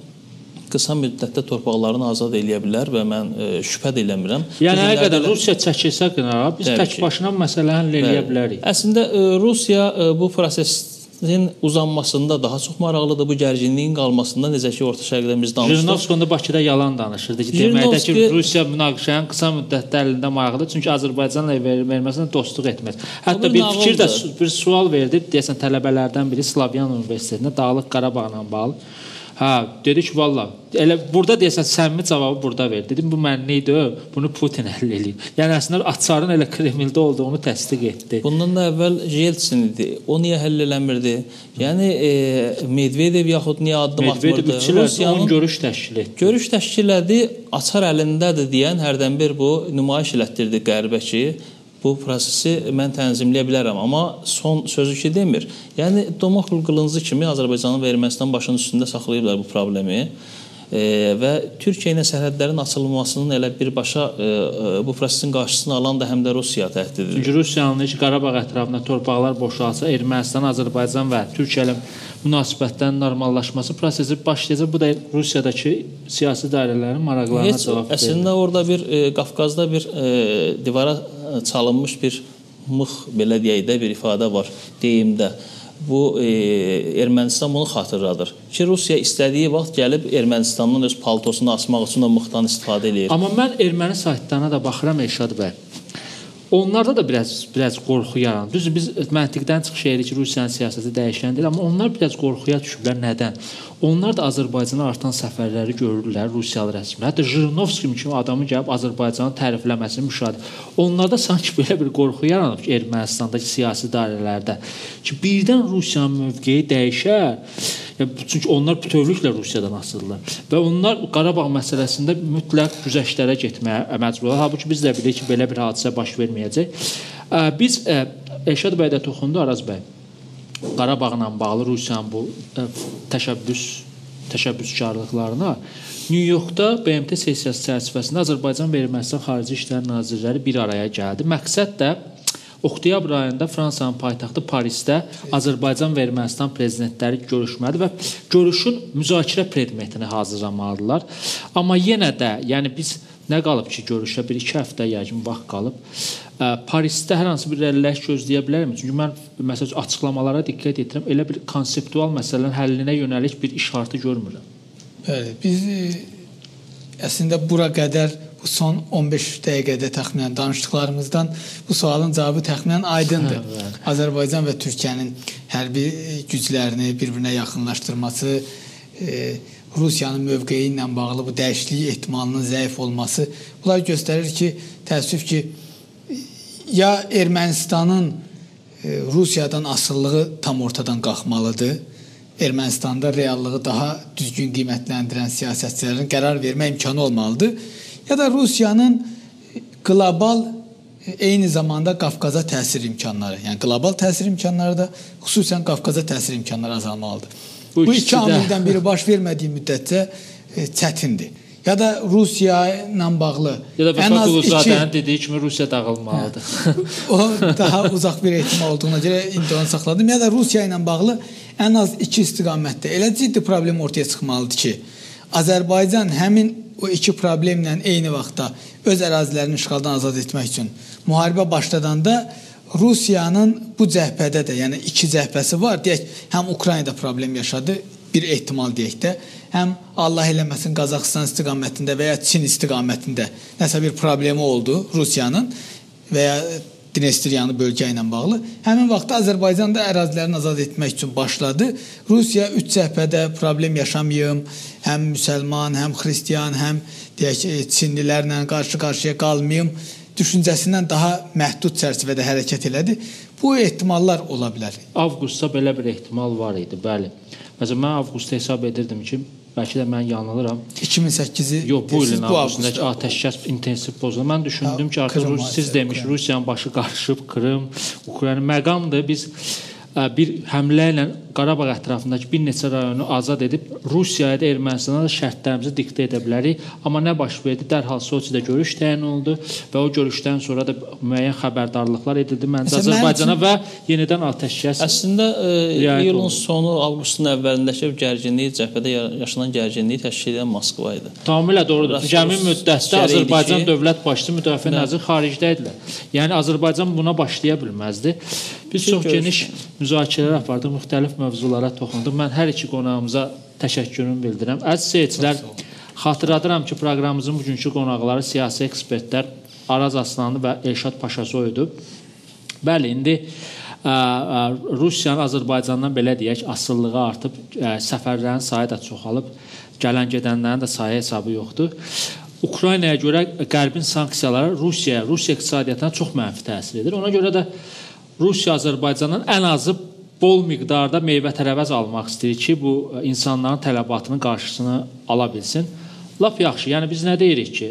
qısa müddətdə torpaqlarını azad eləyə bilər və mən şübhə də eləmirəm. Yəni, nə qədər Rusiya çəkilsə qınağa, biz tək başına məsələni həll eləyə bilərik. Əslində, Rusiya bu prosesin uzanmasında daha çox maraqlıdır, bu gərginliyin qalmasında, necə ki, Orta Şərqdən biz danışdıq. Jirinovski onda Bakıda yalan danışırdı ki, deməkdə ki, Rusiya münaqişənin qısa müddətdə əlində maraqlıdır, çünki Azərbaycanla Ermənistanla dostluq etməz. Hətta bir fikir də, bir sual verdi, deyəsən, tələbələrdən biri Slavyan Universitetində Dağlıq Qarabağla bağlı. Hə, dedi ki, valla, elə burada deyəsən, səmimi cavabı burada ver. Dedim, bu mənlik deyil, bunu Putin həll eləyib. Yəni, əslində, açarın elə Kremldə olduğunu təsdiq etdi. Bundan da əvvəl Yeltsin idi, o niyə həll eləmirdi? Yəni, Medvedev yaxud niyə addım atmırdı? Medvedev 3 il 10 görüş təşkil etdi. Görüş təşkil elədi, açar əlindədir deyən hərdən bir bu nümayiş elətdirdi Qərbə ki, bu prosesi mən tənzimləyə bilərəm, amma son sözü ki demir. Yəni, Damokl qılıncı kimi Azərbaycanın və Ermənistanın başının üstündə saxlayıblar bu problemi və Türkiyə ilə sərhədlərin açılmasının elə birbaşa bu prosesin qarşısını alan da həm də Rusiya təhdididir. Çünki Rusiyanın heç Qarabağ ətrafında torpaqlar boşalsa, Ermənistan, Azərbaycan və Türkiyə ilə münasibətlərin normallaşması prosesi başlayacaq. Bu da Rusiyadakı siyasi dairələrin maraqlarına cavab verir. Əslində orada bir Qafqazda bir divara çalınmış bir mıx, belə deyək də, bir ifadə var deyimdə. Bu, Ermənistan bunu xatırladır ki, Rusiya istədiyi vaxt gəlib Ermənistandan öz paltosunu asmaq üçün o mıxdan istifadə eləyir. Amma mən erməni saytlarına da baxıram, Elşad bəy. Onlarda da biraz qorxu yaranır. Düzdür, biz məntiqdən çıxış edirik ki, Rusiyanın siyasəti dəyişən deyil, amma onlar biraz qorxuya düşüblər. Nədən? Onlar da Azərbaycana artan səfərləri görürlər, Rusiyalı rəsmilər. Hətta Jirinovski kimi adamı gəlib Azərbaycanın tərifləməsini müşahidə. Onlarda sanki belə bir qorxu yaranıb ki, Ermənistandakı siyasi dairələrdə ki, birdən Rusiyanın mövqeyi dəyişər. Çünki onlar bütövlüklə Rusiyadan asılıdırlar. Və onlar Qarabağ məsələsində mütləq güzəştlərə getməyə məcbur olurlar. Halbuki biz də bilirik ki, belə bir hadisə baş verməyəcək. Biz, Elşad bəy də toxundu, Araz bəy, Qarabağla bağlı Rusiyanın bu təşəbbüskarlıqlarına New Yorkda BMT sessiyası çərçivəsində Azərbaycan və Ermənistan Xarici İşlər Nazirləri bir araya gəldi. Məqsəd də oktyabr ayında Fransanın paytaxtı Parisdə Azərbaycan və Ermənistan prezidentləri görüşmədi və görüşün müzakirə predmetini hazırlamalıdırlar. Amma yenə də, yəni biz nə qalıb ki, görüşə bir-iki həftə yəqin vaxt qalıb. Parisdə hər hansı bir irəliləyiş gözləyə bilərmi? Çünki mən məsələn açıqlamalara diqqət edirəm, elə bir konseptual məsələnin həllinə yönəlik bir işartı görmürəm. Bəli, biz əslində bura qədər bu son 15 dəqiqədə təxminən danışdıqlarımızdan bu sualın cavabı təxminən aydındır. Azərbaycan və Türkiyənin hərbi güclərini bir-birinə yaxınlaşdırması, Rusiyanın mövqeyi ilə bağlı bu dəyişiklik ehtimalının zəif olması, bunlar göstərir ki, təəssüf ki, ya Ermənistanın Rusiyadan asılılığı tam ortadan qalxmalıdır. Ermənistanda reallığı daha düzgün qiymətləndirən siyasətçilərin qərar vermə imkanı olmalıdır. Ya da Rusiyanın qlobal eyni zamanda Qafqaza təsir imkanları, yəni qlobal təsir imkanları da, xüsusən Qafqaza təsir imkanları azalmalıdır. Bu iki amildən biri baş vermədiyi müddətcə çətindir. Ya da Rusiya ilə bağlı. Ya da Vəfa Quluzadənin dediyi kimi Rusiya dağılmalıdır. O daha uzaq bir ehtimal olduğuna görə indi onu saxladım. Ya da Rusiya ilə bağlı ən az iki istiqamətdə elə ciddi problem ortaya çıxmalıdır ki, Azərbaycan həmin o iki problemlə eyni vaxtda öz ərazilərini işğaldan azad etmək üçün müharibə başladanda Rusiyanın bu cəbhədə də, yəni iki cəbhəsi var. Deyək, həm Ukraynada problem yaşadı, bir ehtimal deyək də, həm Allah eləməsin Qazaxıstan istiqamətində və ya Çin istiqamətində nəsə bir problemi oldu Rusiyanın və ya Dnestryanı bölgə ilə bağlı. Həmin vaxtda Azərbaycan da ərazilərini azad etmək üçün başladı. Rusiya üç cəbhədə problem yaşamayım, həm müsəlman, həm xristian, həm deyək Çinlilərlə qarşı-qarşıya qalmayım düşüncəsindən daha məhdud çərçivədə hərəkət elədi. Bu ehtimallar ola bilər. Avqustda belə bir ehtimal var idi, bəli. Məsələn, mən avqustda hesab edirdim ki, bəlkə də mən yanılıram. 2008-i yox, bu ilin avqustundakı atəşkəs intensiv pozuldu. Mən düşündüm ki, artıq siz demiş, Rusiyanın başı qarışıb, Krım, Ukrayna məqamdır. Biz bir həmlə ilə Qarabağ ətrafındakı bir neçə rayonu azad edib Rusiyaya da Ermənistana da şərtlərimizi diktə edə bilərik. Amma nə baş verdi? Dərhal Soçidə görüş təyin oldu və o görüşdən sonra da müəyyən xəbərdarlıqlar edildi məncə Azərbaycana və yenidən atəşkəs. Əslində iyulun sonu, avqustun əvvəlindəki gərginliyi, cəbhədə yaşanan gərginliyi təşkil edən Moskva idi. Tamamilə doğrudur. Cəmi müddətdə Azərbaycan dövlət başçısı, müdafiə naziri xaricdə idilər. Yəni Azərbaycan buna başlaya bilməzdi. Biz çox geniş müzakirələr apardıq, müxtəlif mövzulara toxunduq. Mən hər iki qonağımıza təşəkkürümü bildirirəm. Əziz seyircilər, xatırladıram ki, proqramımızın bugünkü qonaqları siyasi ekspertlər Araz Aslanlı və Elşad Paşasoydu. Bəli, indi Rusiyanın Azərbaycandan belə deyək, asılılığı artıb, səfərlərin sayı da çoxalıb, gələn-gedənlərin də sayı hesabı yoxdur. Ukraynaya görə Qərbin sanksiyaları Rusiyaya, Rusiya iqtisadiyyatına çox mənfi təsir edir. Ona görə də Rusiya Azərbaycandan ən azı bol miqdarda meyvə-tərəvəz almaq istəyir ki, bu insanların tələbatının qarşısını ala bilsin. Lap yaxşı, yəni biz nə deyirik ki,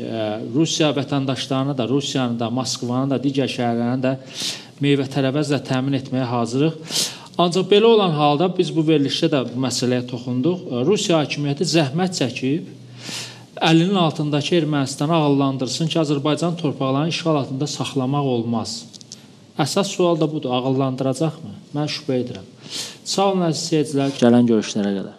Rusiya vətəndaşlarını da, Rusiyanı da, Moskvanı da, digər şəhərlərini də meyvə-tərəvəzlə təmin etməyə hazırıq. Ancaq belə olan halda biz bu verilişdə də bu məsələyə toxunduq. Rusiya hakimiyyəti zəhmət çəkib, əlinin altındakı Ermənistanı ağıllandırsın ki, Azərbaycan torpaqlarını işğal altında saxlamaq olmaz. Əsas sual da budur, ağıllandıracaqmı? Mən şübhə edirəm. Sağ olun əziz seyircilər, gələn görüşlərə qədər.